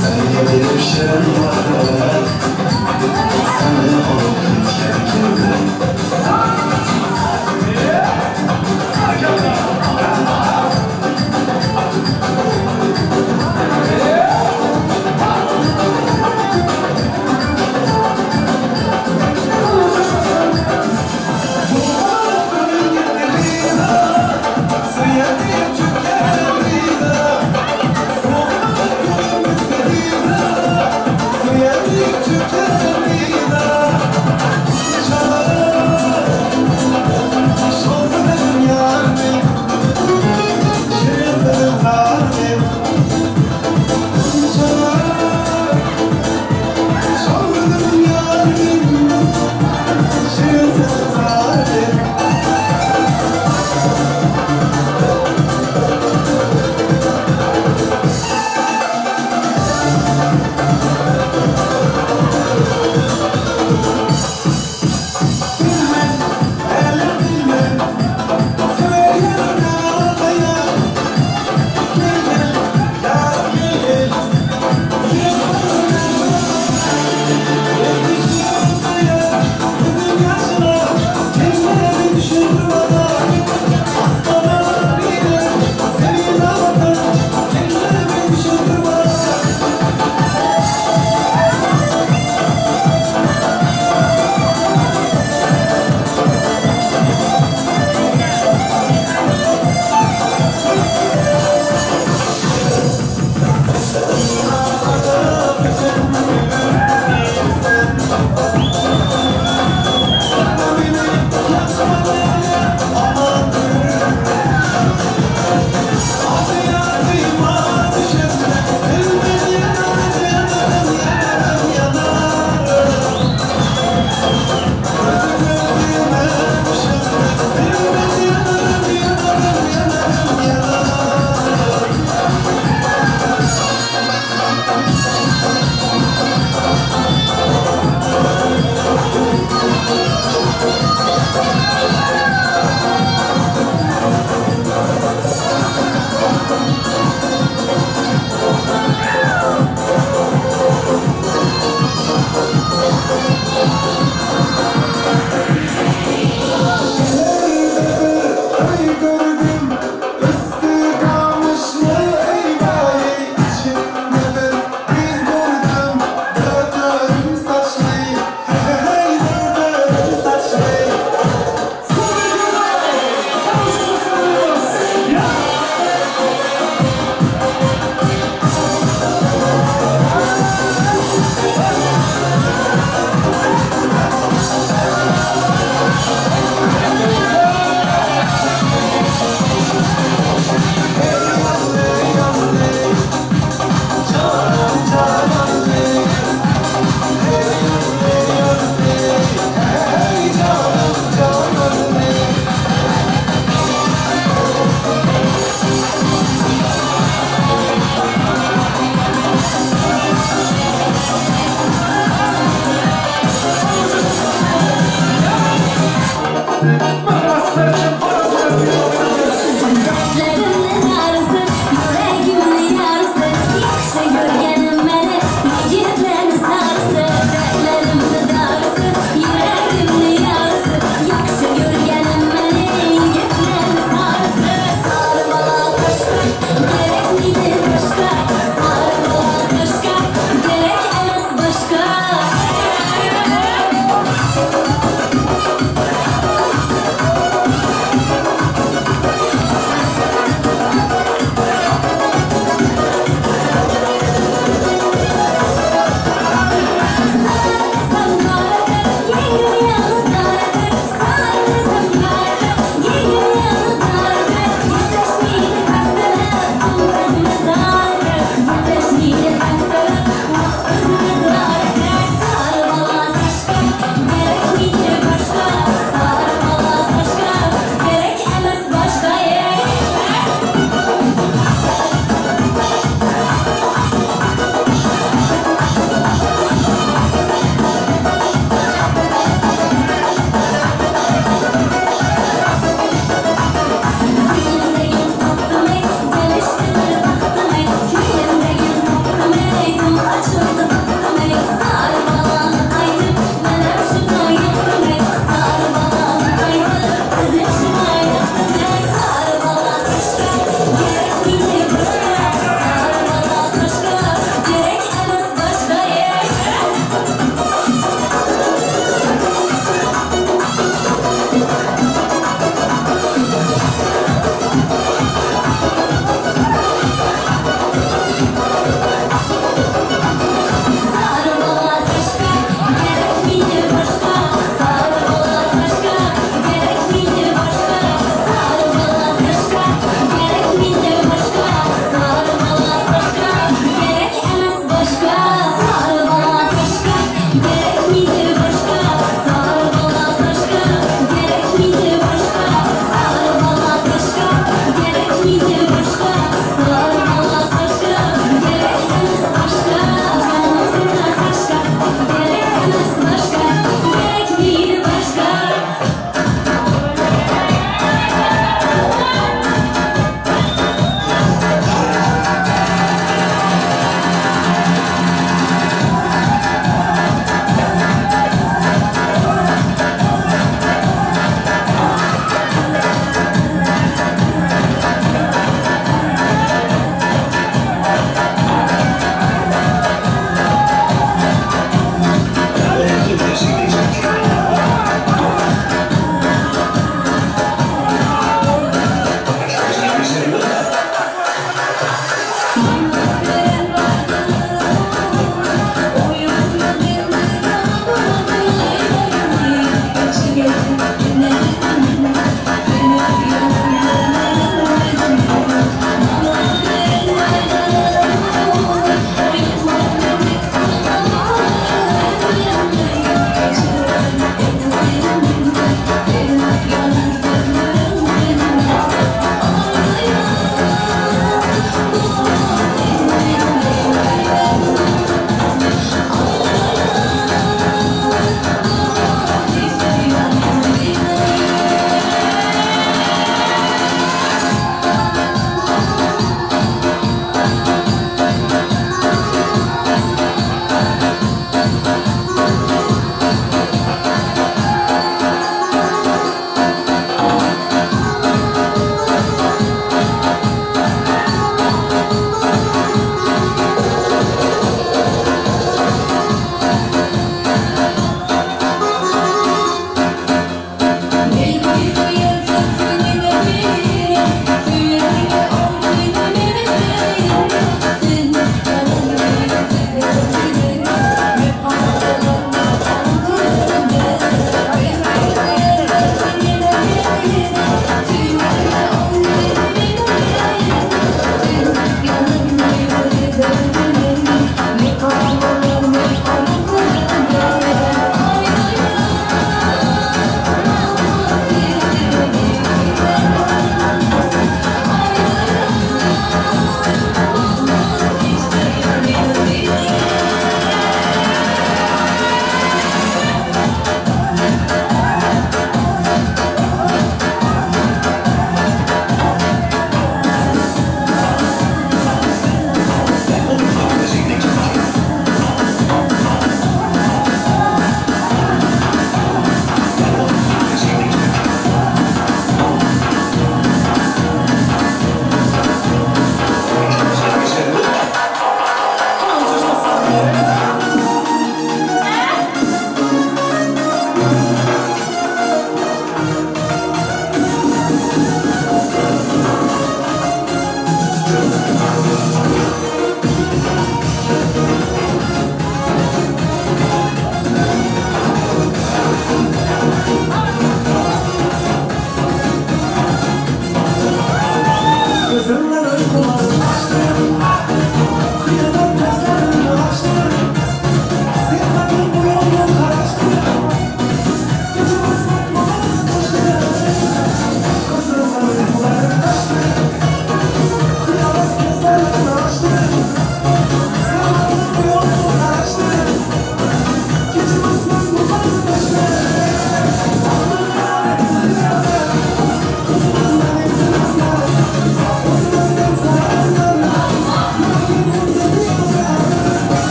Sanga berib shirin va'dalar, seni olib ketgan keldi. Tükenmida.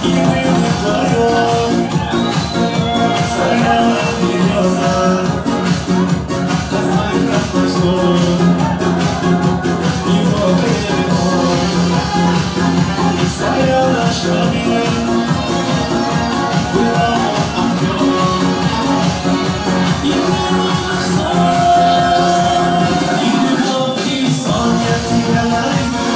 И мы вдвоем стояла береза, косой прошло, его привело. И стояла шами, была огнем, и и любовь, и сон. Я тебя найду,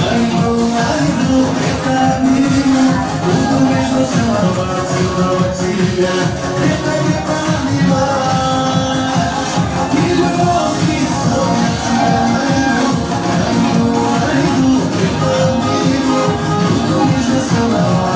найду, найду, это меня. Буду нежно целовать, целовать тебя, крепко, крепко обнимать. И любовь, и сон. Я тебя найду, найду, найду, крепко обниму. Буду нежно целовать.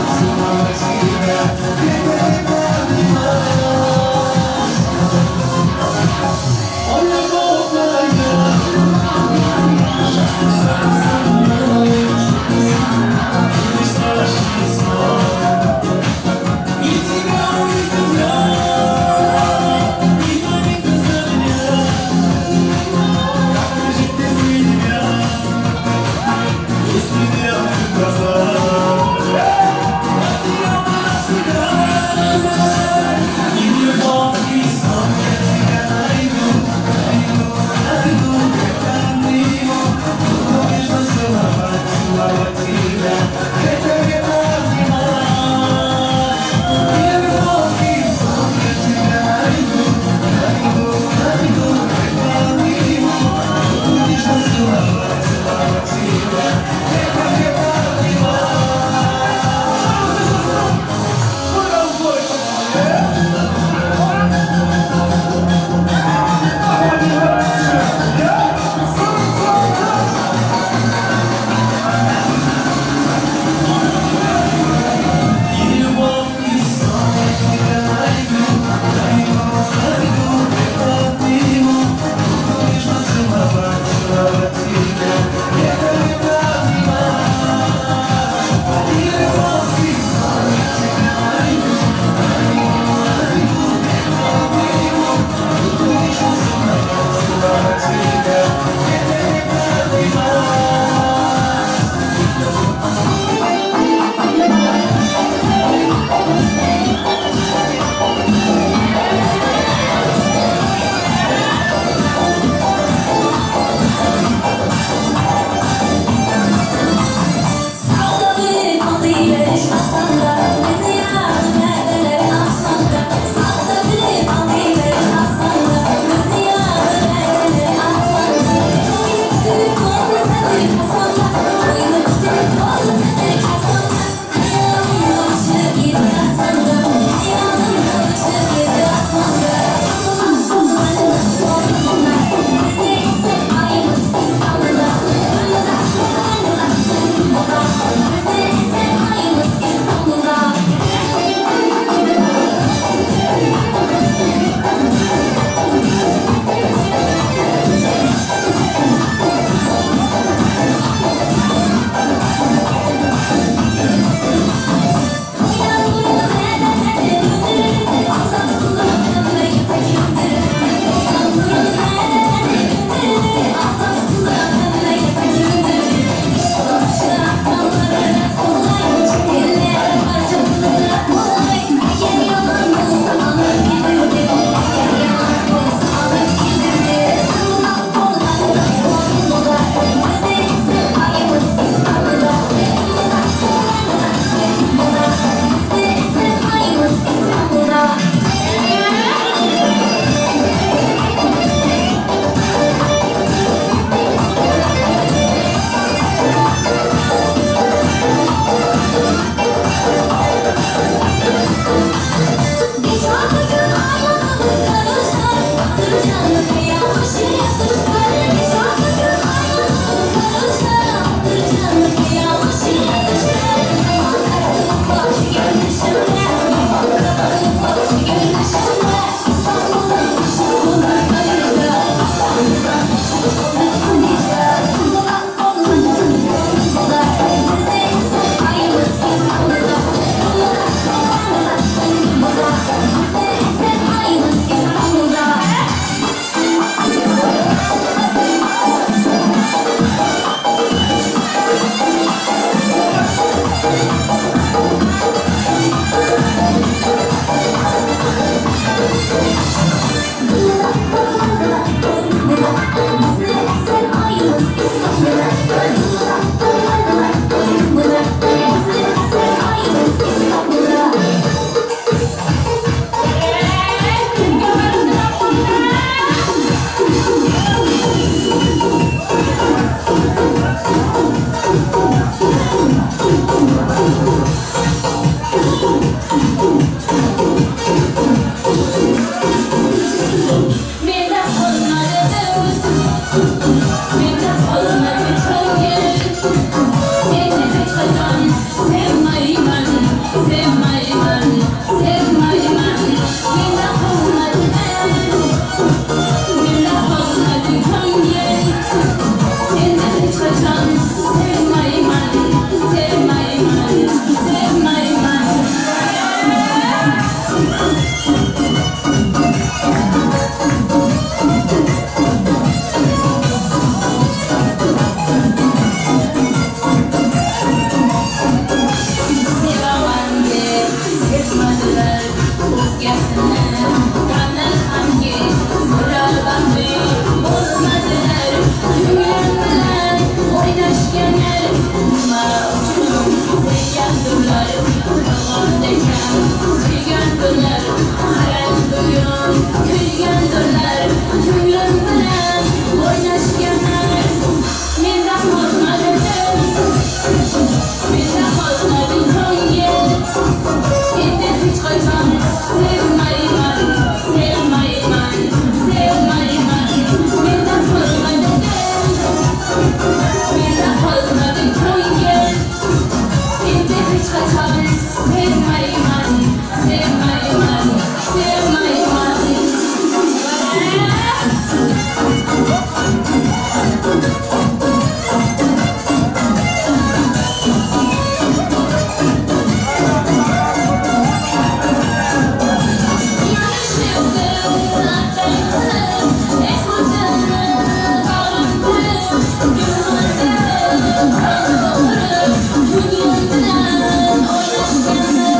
Ko'nglim bilan o'ynashganni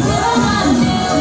sevaman.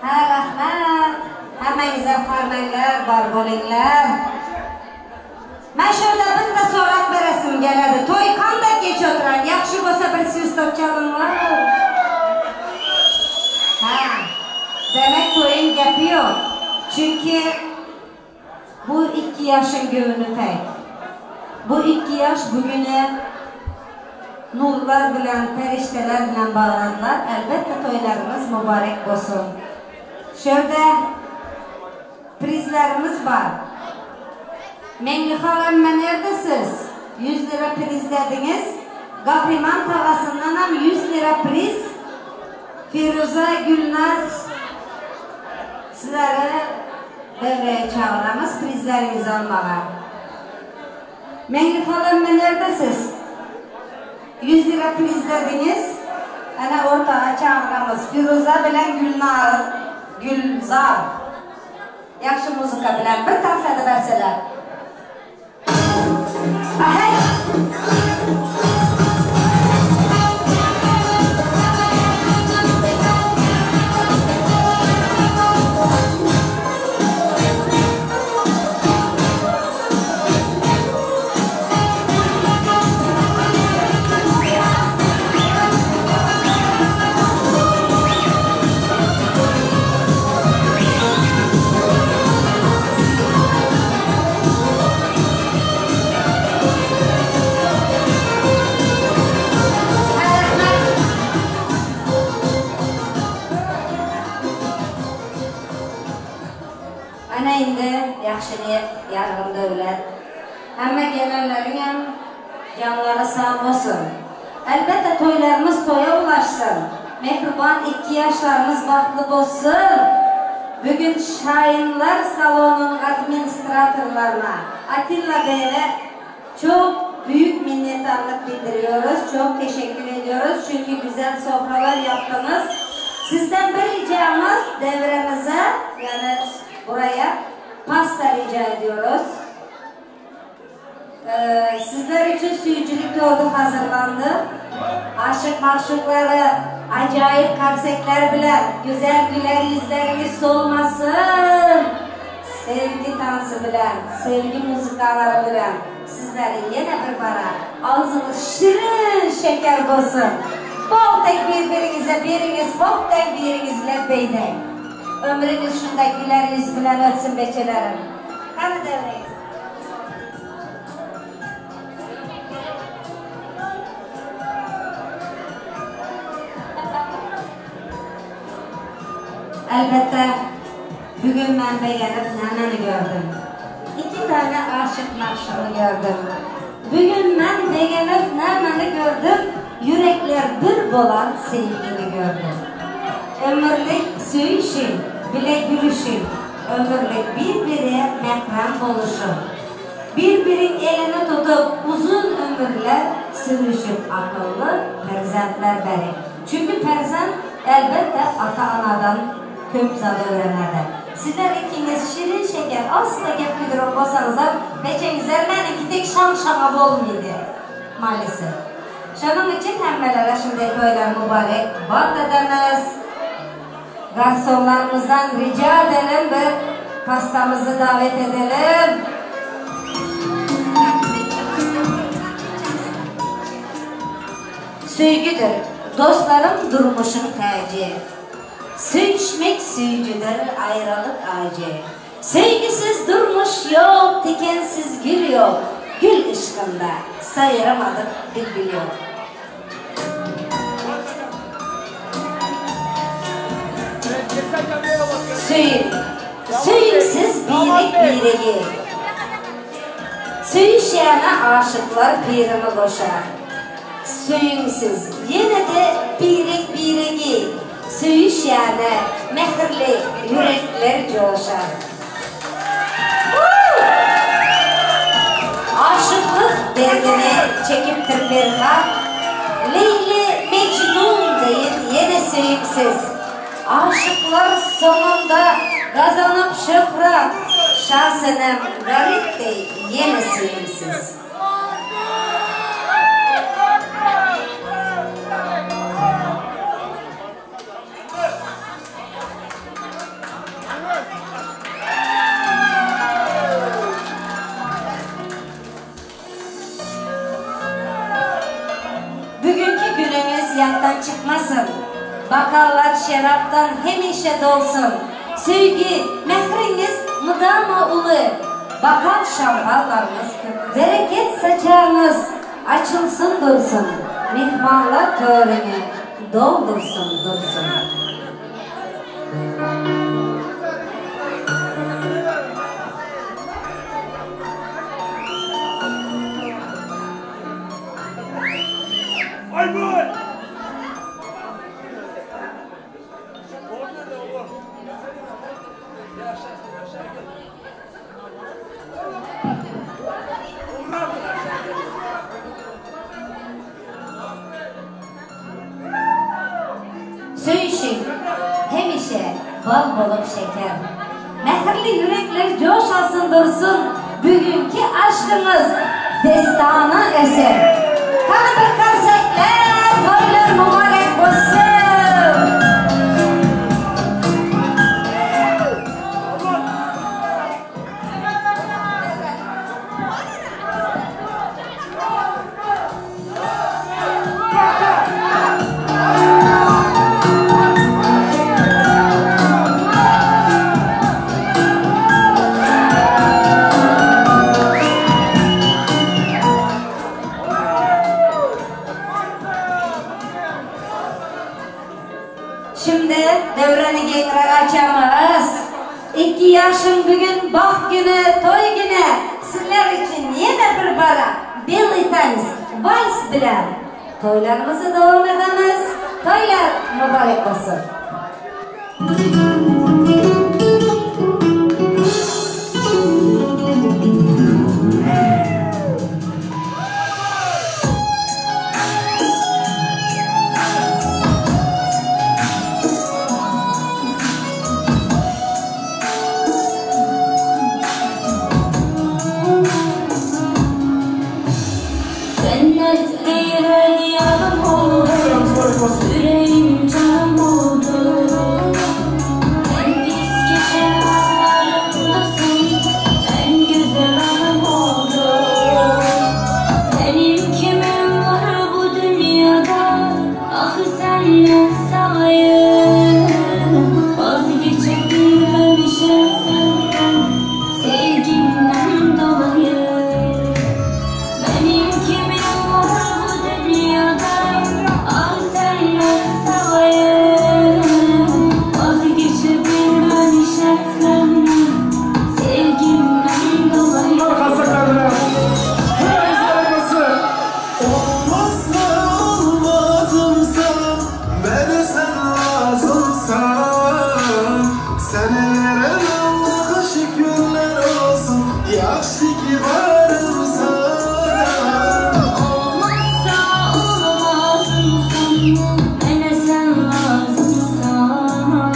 Ha, rahmat. Hammangizlar hormanglar, bor bo'linglar. Men shu yerda bitta so'roq berasim keladi. To'y qanday kechyotiran? Yaxshi bo'lsa bir svistok chalinglar. Ha. Demak, to'ying gapi yo'q. Chunki bu ikki yoshing ko'ngli pak. Bu ikki yosh buguni nurlar bilan, farishtalar bilan bog'landilar. Albatta to'ylarimiz muborak bo'lsin. Shu yerda prizlarimiz bor. Menglixon amma neredasiz? 100 lira priz dediniz. Gahriman tağasından ham 100 lira priz. Firuza, Gülnaz sizleri devreye çağıramiz prizlerinizi almağa. Menglixon amma neredasiz? 100 lira priz dediniz. Ana ortağa çağıramiz. Firuza bilan Gülnar, Gülzar. Yaxshi muzika bilan bir tarsada bersalar. Ahey! Ana endi yaxshi niyat, yarg'in davlat. Hamma gelenlerin ham jonlari sog' bo'lsin. Albatta to'ylarimiz to'ya ulashsin. Mehribon ikki yoshlarimiz baxtli bo'lsin. Bugun Şahinlar salonunun administratorlarına Atilla Bey'e çok büyük minnettarlık bildiriyoruz. Çok teşekkür ediyoruz. Çünkü güzel sofralar yaptınız. Sizden bir ricamız devremize, yani buraya pasta rica ediyoruz. Sizler için suyuculuk tortu hazırlandı. Aşık maşukları, acayip karsekler bile, güzel güler yüzleriniz solmasın. Sevgi dansı bilen, sevgi müzikaları bilen sizleri yine bir bara ağzınız şirin şeker olsun. Bol tek birbirinize biriniz, bol tek biriniz lebbeyde. Ömrünüz şunda güler yüz bilen ötsün beçelerim. Hadi devreyiz. Elbette bugün ben beğenip neneni gördüm. İki tane aşık maşını gördüm. Bugün ben beğenip neneni gördüm. Yürekler bir bolan sevgini gördüm. Ömürlük söyüşün, bile gülüşün. Ömürlük bir-bire mehrem oluşun. Bir-birin elini tutup uzun ömürler sürüşüp akıllı perzentler beri. Çünkü perzent elbette ata-anadan köp zat öğrenirdi. Sizler ikiniz şirin şeker asla gep güdürüp olsanız da beçenizler meniki tek şan-şana bolmaydı maalesef. Şunun için hemmelere şimdi toylar mübarek bat edemiz. Garsonlarımızdan rica edelim bir pastamızı davet edelim. Söygüdür, dostlarım durmuşun tercihi. Söğüşmek söygüdür, ayrılık acı. Sevgisiz durmuş yok, tikensiz gül yok. Gül ışkında sayıramadık bülbül yok. Söyün, söyümsüz birik birigi. Söyüşyene aşıklar pirimi koşar. Söyümsüz yine de birik birigi. Söyüşyene mehirli yürekler coşar. Aşıklık derdini çekiptir Ferhat. Leyli Mecnun deyin yine söyümsüz. Aşıklar sonunda kazanıp şöhret. Şahsenem garip dey yine söyümsüz. yoddan chiqmasin. Bakallar şaraptan hemişe dolsun. Sevgi, mehringiz mudama ulu. Bakal şampanlarınız köpürsün. Bereket saçağınız açılsın dursun. Mihmanlar törünü doldursun dursun. Söyüşün hemişe bal bolup şeker. Mehrli yürekler coş alsın dursun. Bugünkü aşkımız destana eser. Kanı bir karsekler, toylar mübarek olsun. Şimdi devreni kengroq açamiz. İki yaşım bugün baxt günü, toy günü. Sizler için yine bir bara belый танец, vals bilan toylarimizni davom etamiz. Toylar mübarek olsun. Yüreğim canım oldu. En pis gece anlarımdasın, en güzel anım oldu. Benim kimim var bu dünyada, ah senden sağayım. Vazgeçebilmemişim senden, sevgimden dolayı. Benim kimim var bu dünyada, ah senden sağayım. Vazgeçebilmemişim senden, sevgimden dolayı. Olmazsa olmazımsan, bana sen lazımsan. Seni veren Allah'a şükürler olsun, yaxşı ki varımsan. Olmazsa olmazımsan, bana sen lazımsan.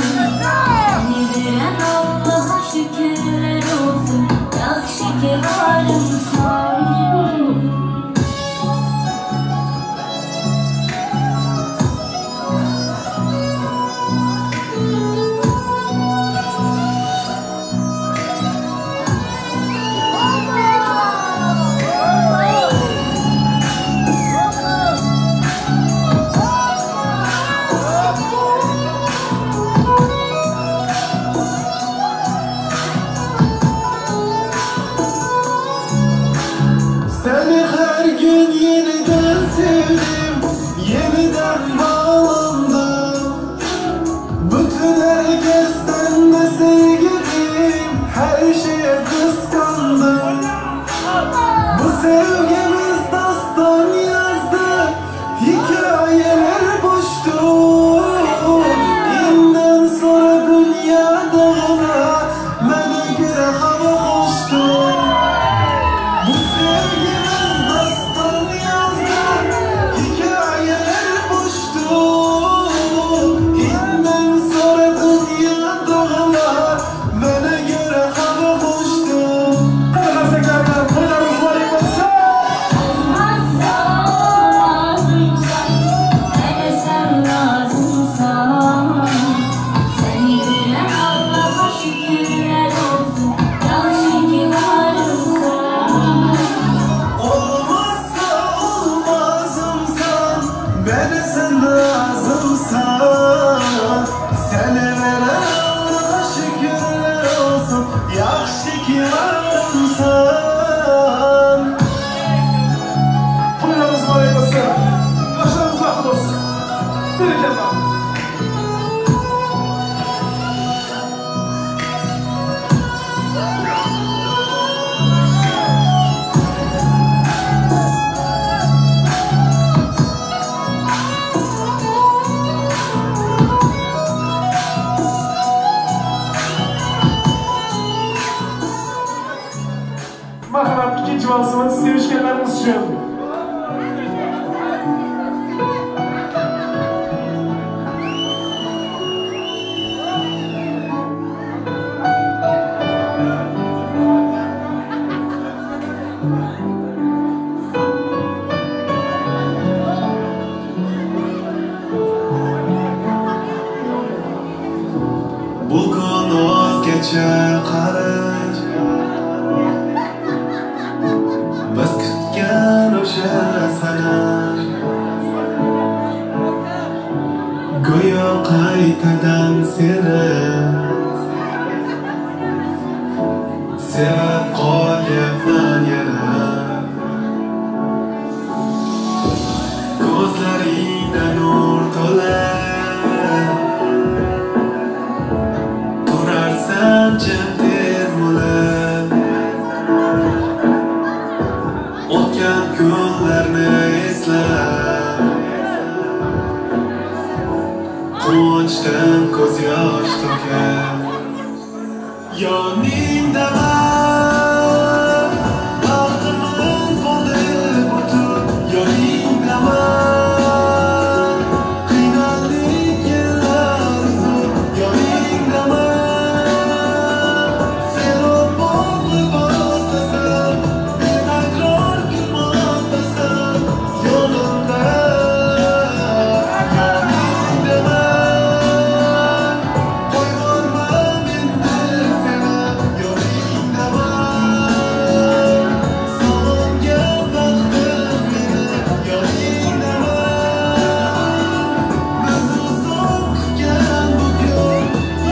Seni veren Allah'a şükürler olsun, yaxşı ki varımsan. Seni her gün yeniden sevdim, yeniden bağlandım. Bütün herkesten de sevgilim, her şeye kıskandım. Bu sevgimiz dastan yazdı, hikayeler boştu. İnden sonra dünya dağına, bana göre hava hoştu. Bu sevgimiz dastan yazdı, hikayeler boştu. İnden sonra dünya dağına, bana göre hava hoştu. Olmazsa olmazımsan, bana sen lazımsan. Seni veren Allah'a Olsun sevishganlarimiz uchun. Bu kun o'zgacha qarash, biz kutgan o'sha sana, go'yo qaytadan seni sevib qolyapman yana. Ko'zlaringda nur to'la, turarsan jim termulib, o'tgan kunlarni eslab, quvonchdan ko'z yosh to'kib, yoningdaman, baxtimiz bo'ldi butun, yoningdaman, qiynaldik yillar uzun, yoningdaman, sen oppoq libosdasan, betakror kulmoqdasan, yonimda, yoningdaman, qo'yvormam endi seni, yoningdaman, sog'ingan baxtim meni, yoningdaman, biz uzoq kutgan bu kun,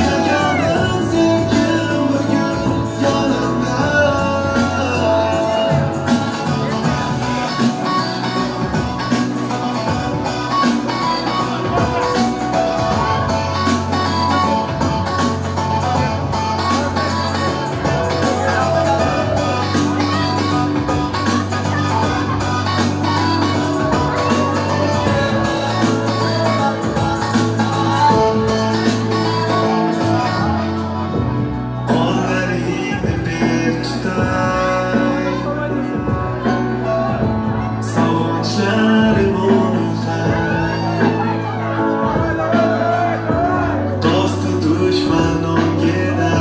yagona sevgim bugun yonimda. Qo'llaringni berk tutay, sog'inchlarim unutay, do'stu dushman o'ngida,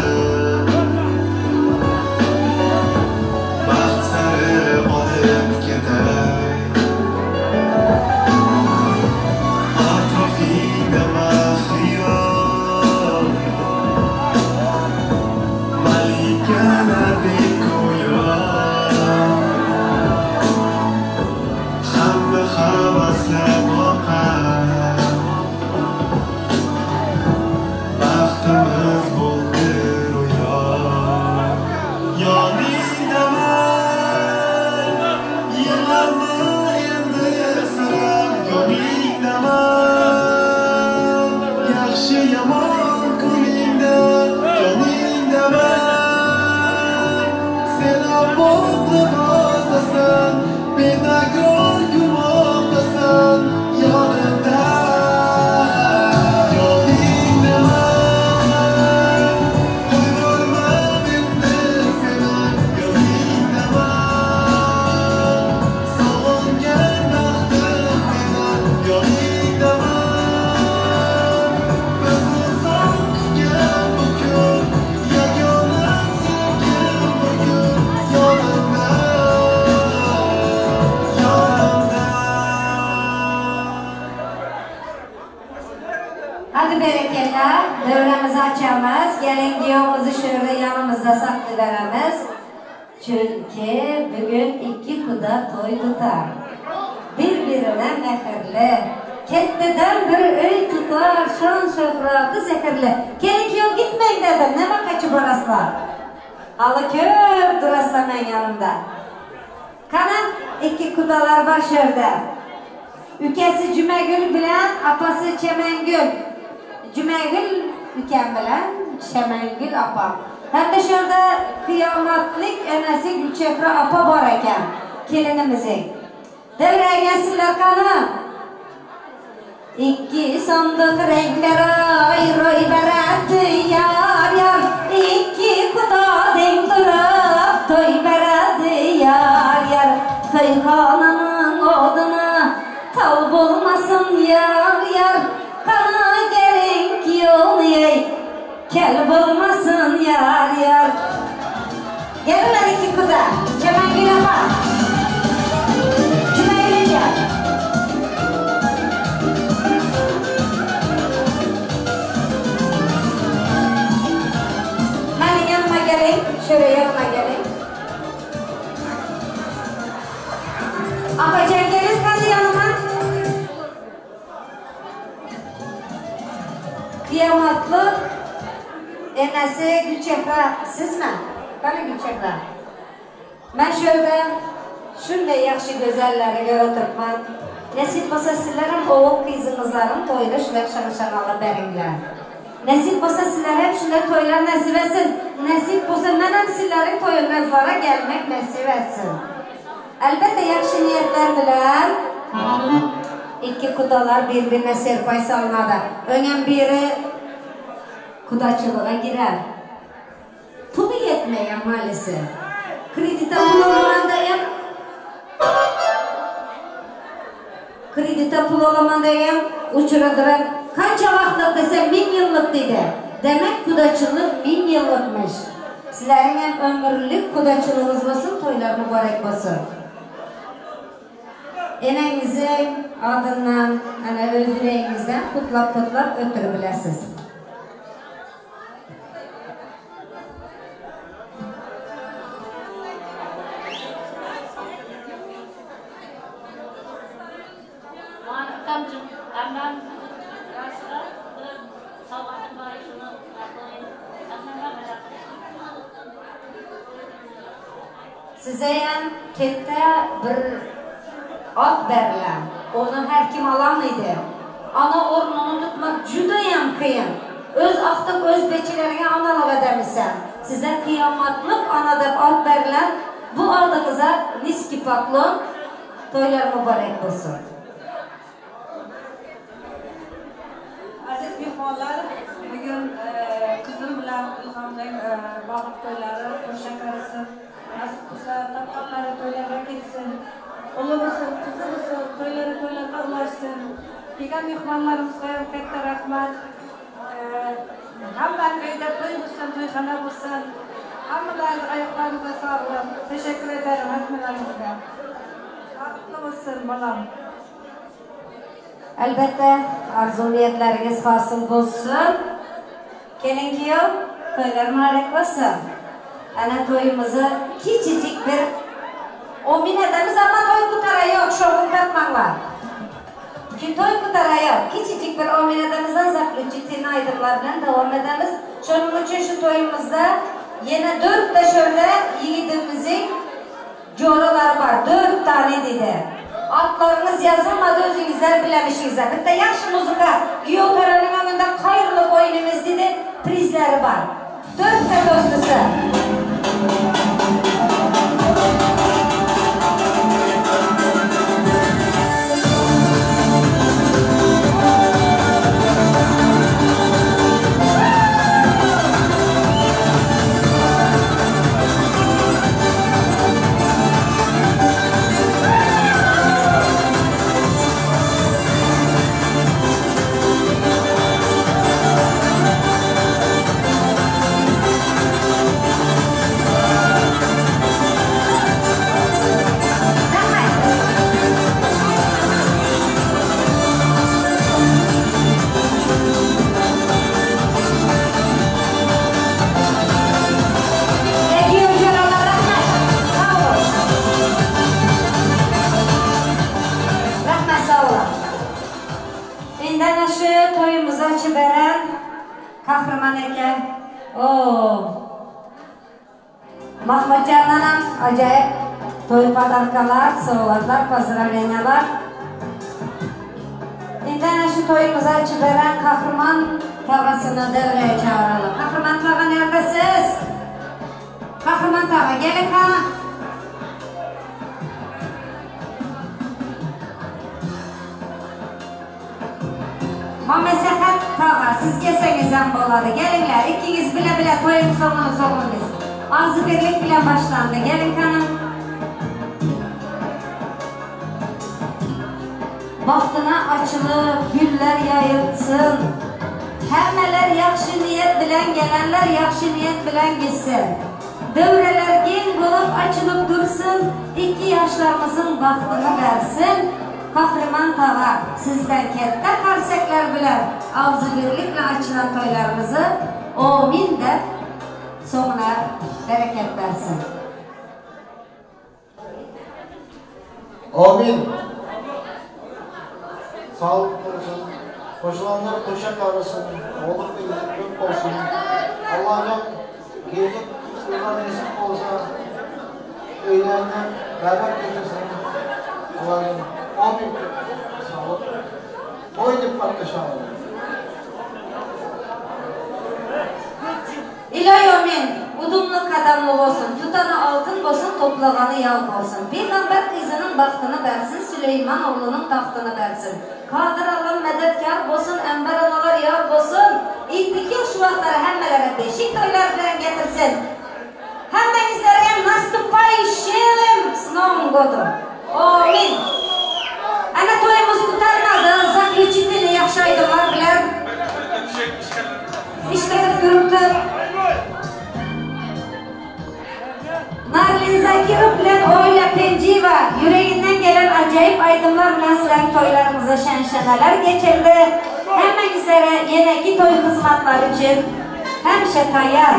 baxt sari olib ketay. Atrofingda mahliyo, malikalardek go'yo, hamma havaslar boqar, baxtimiz bo'ldi ro'yo. Yoningdaman, yig'lama endi sira, yoningdaman, yaxshi yomon kuningda, yoningdaman, sen oppoq libosdasan, betakror kulmoqdasan, yonimda, yoningdaman, qo'yvormam endi seni, yoningdaman, sog'ingan baxtim meni, yoningdaman, biz uzoq kutgan bu kun, yagona sevgim bugun yonimda, yonimda. Hadi berekella, davramizni ochamiz. Gelin kuyovimizni shu yerda yanımızda saqlayveramiz. Chunki bugun ikki quda to'y tutar. Bir-birine mehrli. Kettidan bir uy tutar, shon shuhrati sehrli. Kelin kuyov gitmang dedim, nima qochib borasizlar? Hali ko'p turasizlar men yanımda. Qani ikki qudalar bor shu yerda. Ukasi Jumagul bilan apasi Chamangul. Jumagul ukam bilan Chamangul opam. Hamda shu yerda qiyomatlik enasi Gulchehra opa bor ekan, kelinimizning. Davraga kelsinlar qani. Ikki sandiq ranglar ro'y beradi yar yar, ikki xudo deng turib to'y beradi yar. dolmasın yar yar. Gelin iki kuda, Cemengül apa. Cümeyli gel. Benim yanıma gelin, şöyle yanıma gelin. Apacan gelin hadi yanıma. Kıyamatlık enesi Gülçehra sizmi? Qani Gülçehra? Men shu yerda shunday yaxshi go'zallarni ko'rib o'tiribman. Nasib bo'lsa sizlar ham o'g'il qizingizlarning to'yida shunday shag'al beringlar. Nasib bo'lsa sizlar ham shunday to'ylar nasib etsin. Nasib bo'lsa men ham sizlarning to'yingizlarga kelmak nasib etsin. Albatta yaxshi niyatlar bilan ikki kudalar bir-birine serpay salınadi. Öngən biri kudaçılığa girer. Pulu yetmeyen maalesef. Kredite pul olamandayım. Kredite pul olamandayım. Uçuradıran kança vaqtlık dese 1000 yıllık dedi. Demek kudaçılık 1000 yıllıkmış. Sizlerin hem ömürlük kudaçılığınız olsun, toylar mübarek olsun. Enenizin adından, ana öz yüreğinizden kutlap kutlap ötürü biləsiniz. Size ham katta bir ot beriladi. Onu her kim alamaydı. Ana o'rnini tutmak judayam qiyin. O'z aqtiq o'z bechilarga analıq edemisan. Size qiyomatliq ana deb ot beriladi. Bu oldingizga niski poklon. To'ylar muborak bo'lsin. Aziz mehmonlar, bugun qizim bilan Ilhomning bog'liq to'ylari qo'sha qarisin. Nasib bo'lsa topganlari to'ylarga ketsin. O'g'li bo'lsin, qizi bo'lsin, to'ylari to'ylarga ulashsin. Kelgan mehmonlarimizga ham katta rahmat. Hammani uyda to'y bo'lsin, to'yxona bo'lsin. Hammalaringiz oyoqlaringizga sog'lik. Teşekkür ederim hammalaringizga. Baxtli bo'lsin bolam. Albatta orzu niyatlaringiz hosil bo'lsin. Kelin kuyov, to'ylar muborak bo'lsin. Ana to'yimizni kichicik bir 10 edamiz ama to'y kutara yo'q, şovun tatmanglar. Ki to'y kutara yo'q, kichicik bir 10 edamizdan заключительный aydınlar bilan davom edamiz. Şunun uchun shu to'yimizda yana 4 ta şöyle yigitimizin jo'ralari bor, 4 tane dedi. Atlarınız yazılmadı, o'zingizlar bilamişsingizlar. Bitta yaxshi muzika, kuyov to'raning önünde qayrilib o'ynaymiz dedi, prizlari bor. 4 ta do'stisi. Kahraman aka. Mahmudjondan ham ajoyib to'y podarkalar, sovg'atlar, pozdravleniyalar. Endi ana shu to'yimizni ochib bergan Qahramon tog'asini davraga chaqiramiz. Qahramon tog'a nerdasiz? Qahramon tog'a, keling qani. Masahat tog'a, siz kelsangiz ham bo'ladi. Kelinglar, ikkingiz bila-bila to'yimiz so'ngini so'ngimiz. Og'zibirlik bilan boshlandi. Keling qani. Baxtına açılıb, güller yayılsın. Hammalar yaxshi niyat bilan gelenler yaxshi niyat bilan gitsin. Devreler geng bulup açılıp dursun. İki yaşlarımızın bahtını versin. Kahraman Tağa sizden katta qarsaklar bilan avzibirlikle açılan toylarımızı amin deb so'ngina bereket versin. Amin. Sağlık olsun. Qo'shilanlar qo'sha qarisin, oğlum kızım köp olsun. Allah'ım gelip kızlar nesip olsa öylerine berbat getirsin. Allah'ım amin. Sağlık. Toy dip patlaşalım. İlahi amin. Udumlu kadamlı olsun, tutanı altın olsun, toplağanı yağ olsun. Peygamber kızının bahtını versin, Süleyman oğlunun tahtını versin. Kadir Allah medetkar olsun, Enver analar yar olsun. İndiki şuvatları hemmelere beşik toylar bilen getirsin. Hemmenizlere наступающим с Новым годом. Amin. Ana toyumuz kurtarmadı. Заключительный yaxshi aydınlar bilen işletip görüntü. Narlin Zakirov bilan Oyla Penjiva yüreğinden gelen acayip aydınlar bilan sizlerin toylarımıza şen-şeneler geçirdi. Hemmengizlere yeneki toy hizmetler için hemşe tayyar.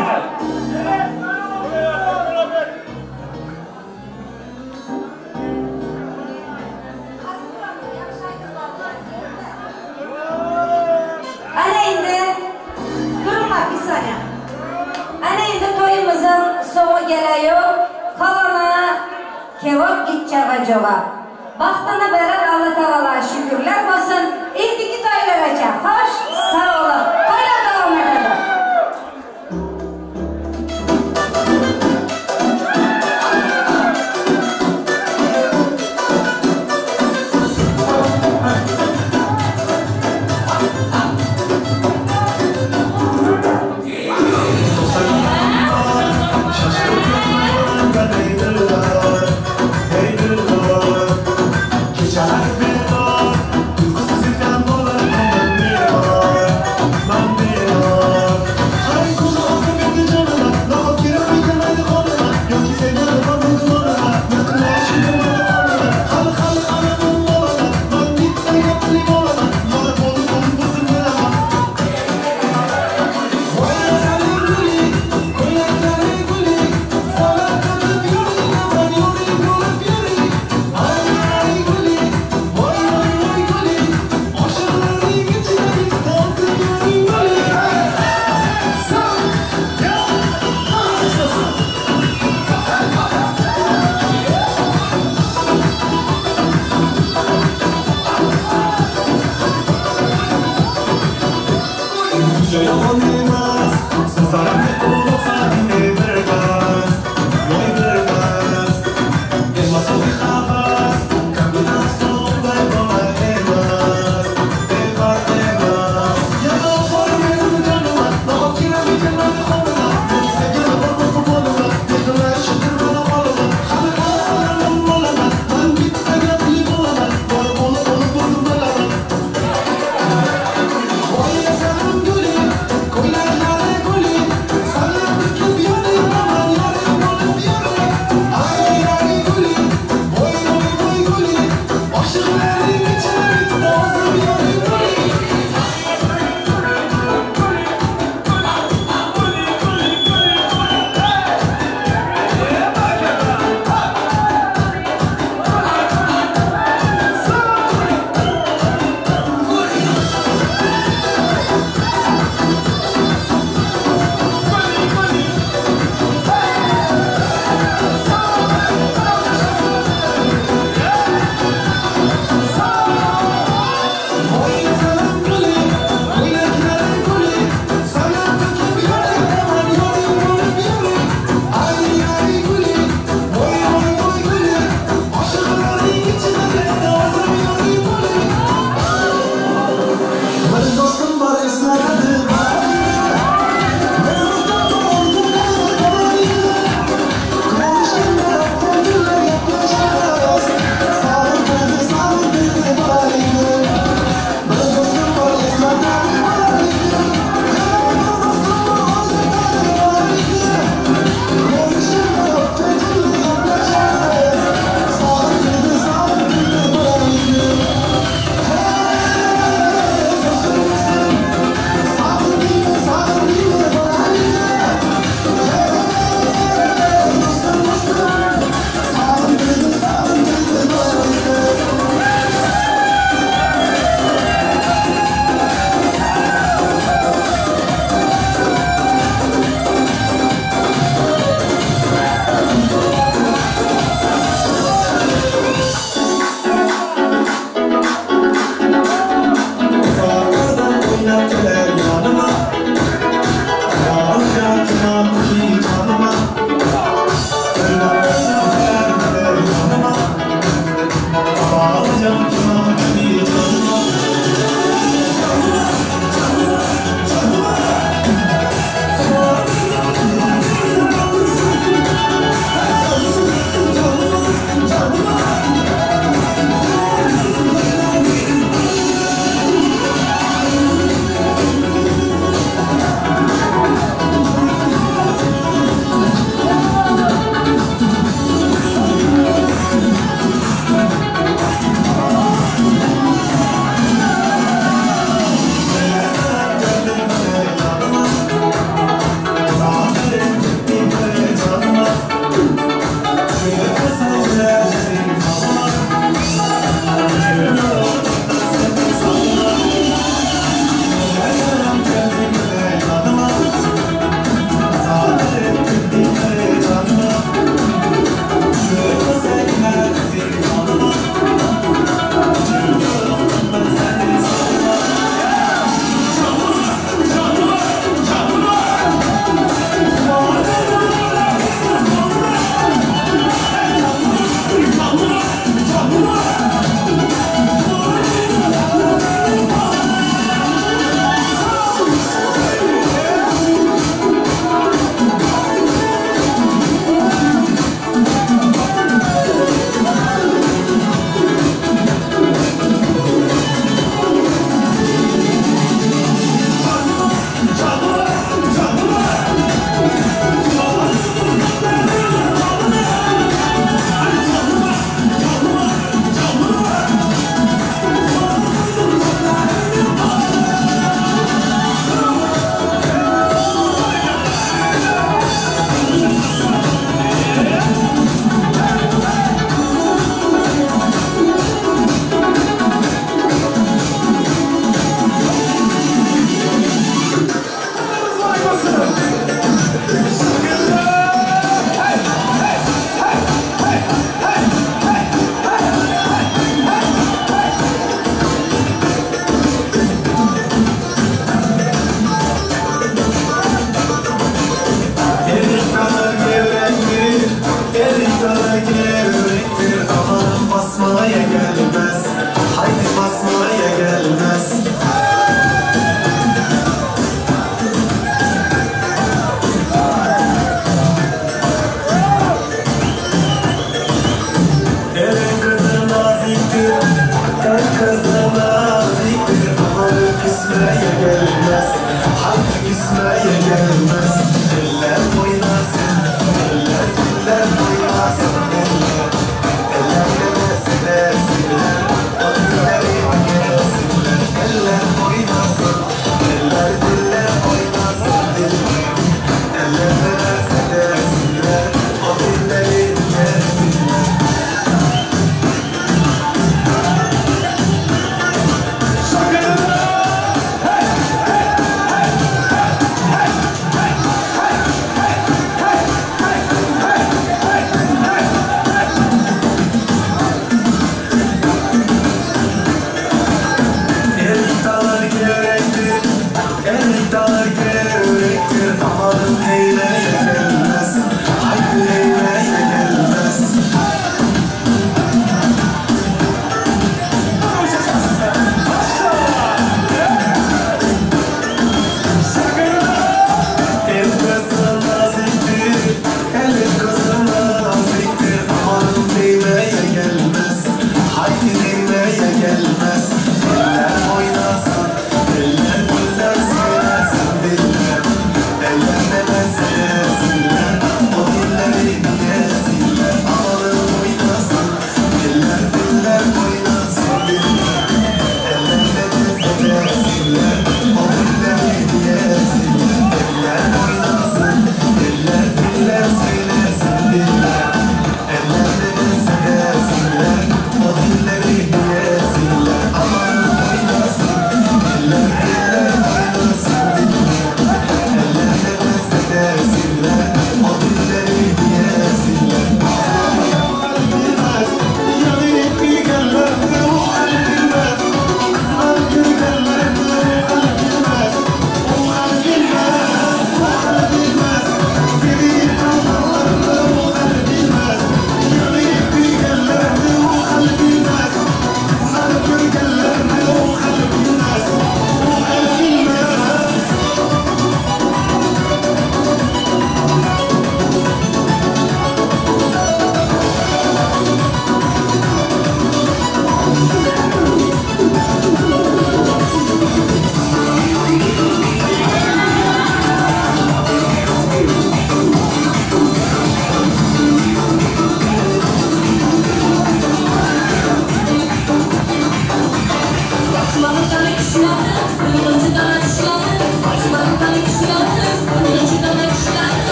Ana indi, durma bir saniye. Ana indi toyumuzun sonu geliyor. Kalana kebap gidecek acaba. Bahtını veren Allah Teala şükürler olsun. İndiki toylara hoş, sağ olun. Toylar devam edelim. Geceler bir var, uykusuz ifyan dolar, ben bir var.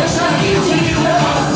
Yaşar.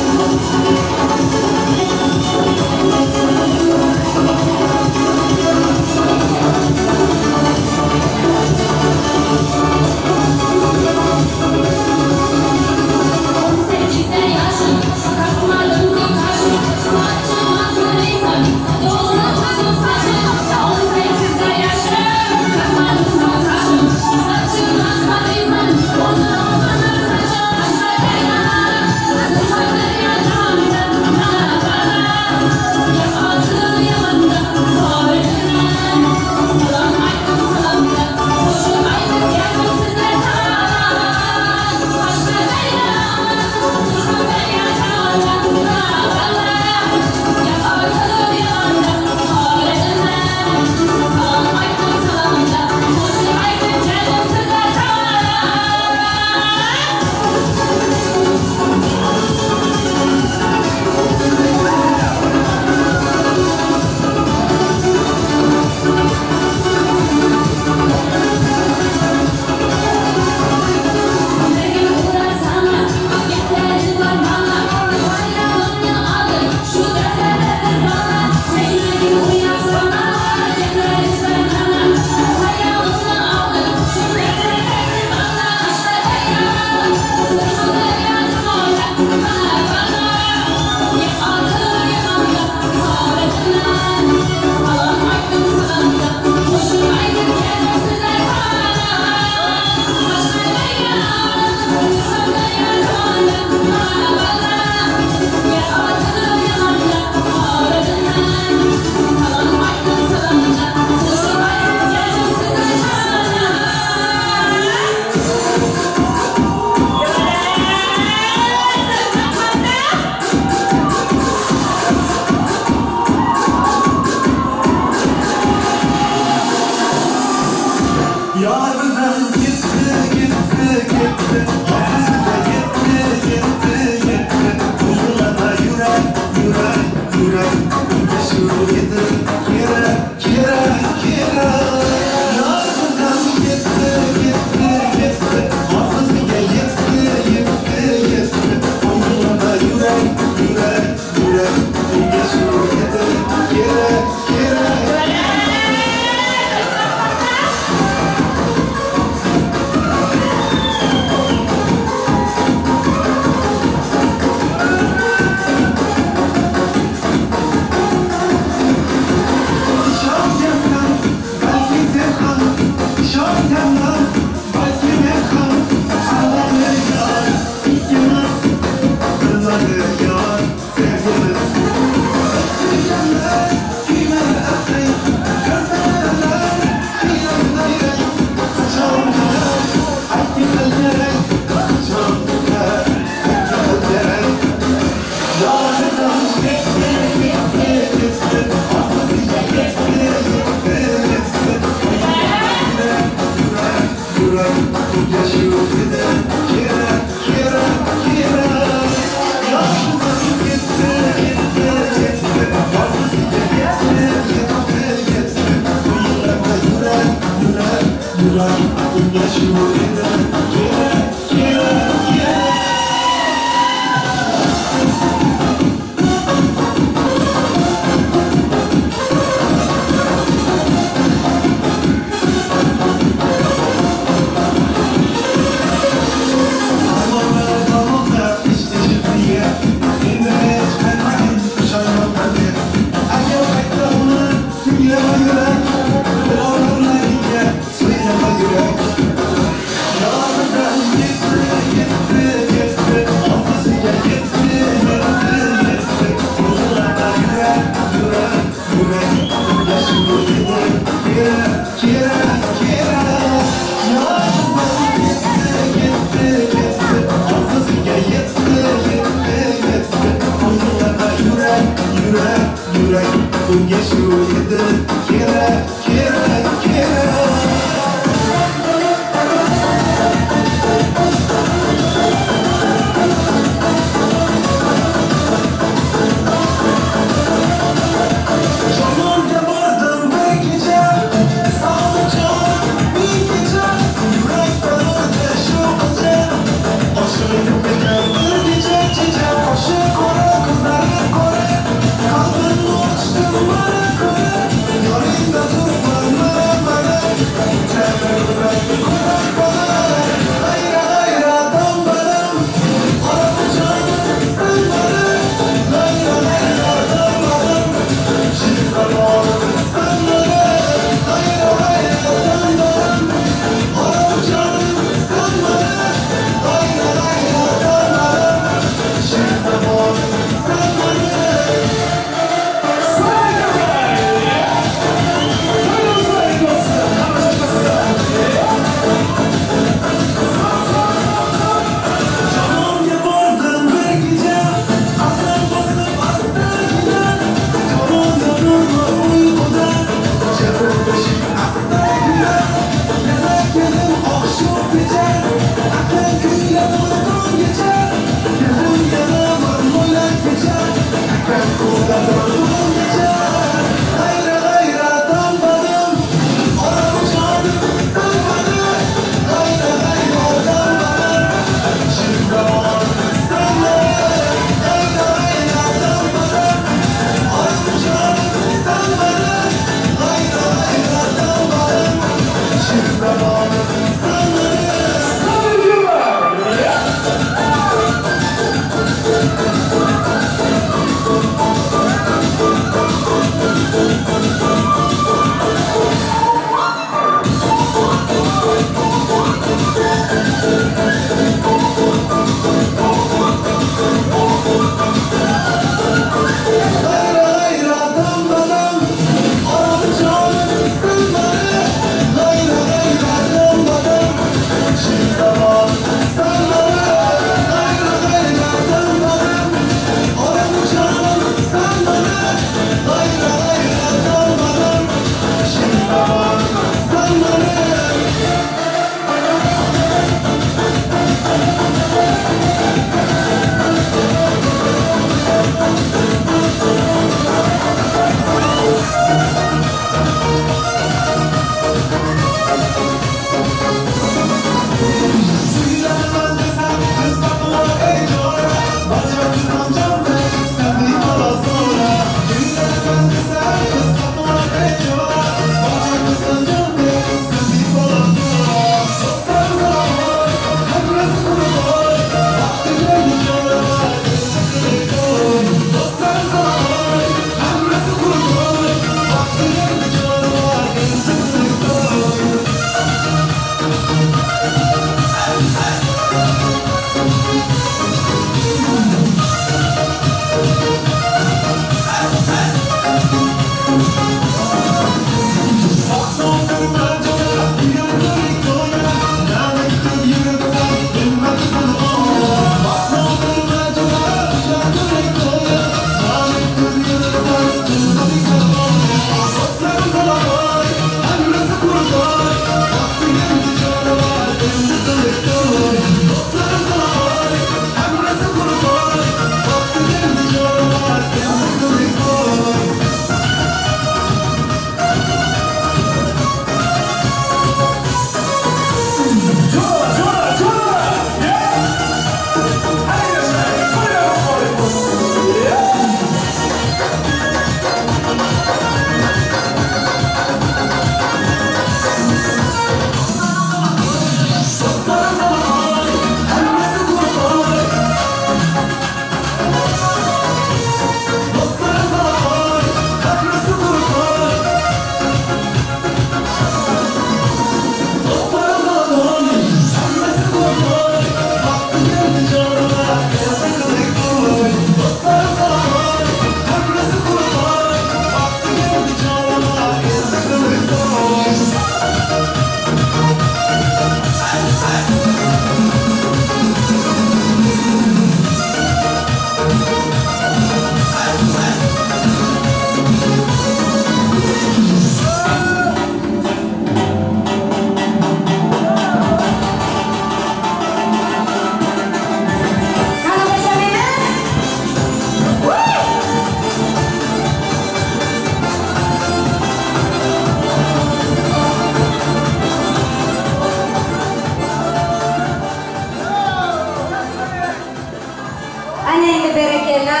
Ana endi berekella.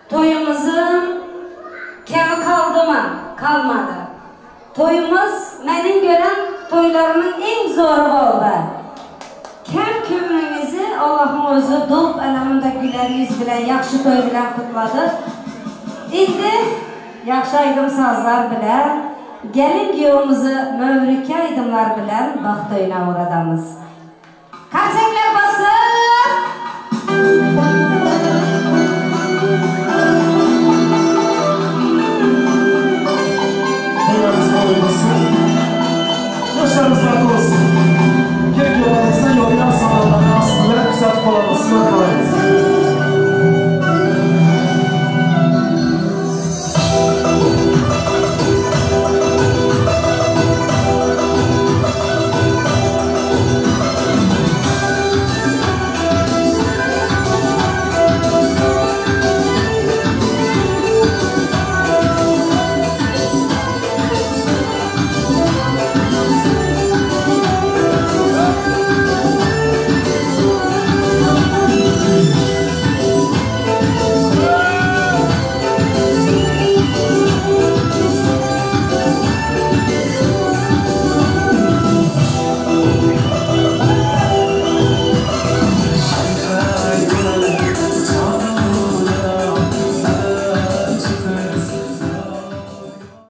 To'yimizin kemi qaldimi? Qalmadı. To'yimiz mening gören to'ylarımın eng zo'ri bo'ldi. Kam ko'nglimizni Allohning o'zi do'p ana bunda güler yuz bilan, yaxshi to'y bilan qutladi. Endi yaxshi aydım sazlar bilan gelin kuyovimizni mövriki aydımlar bilan baxt to'yina uğradamiz.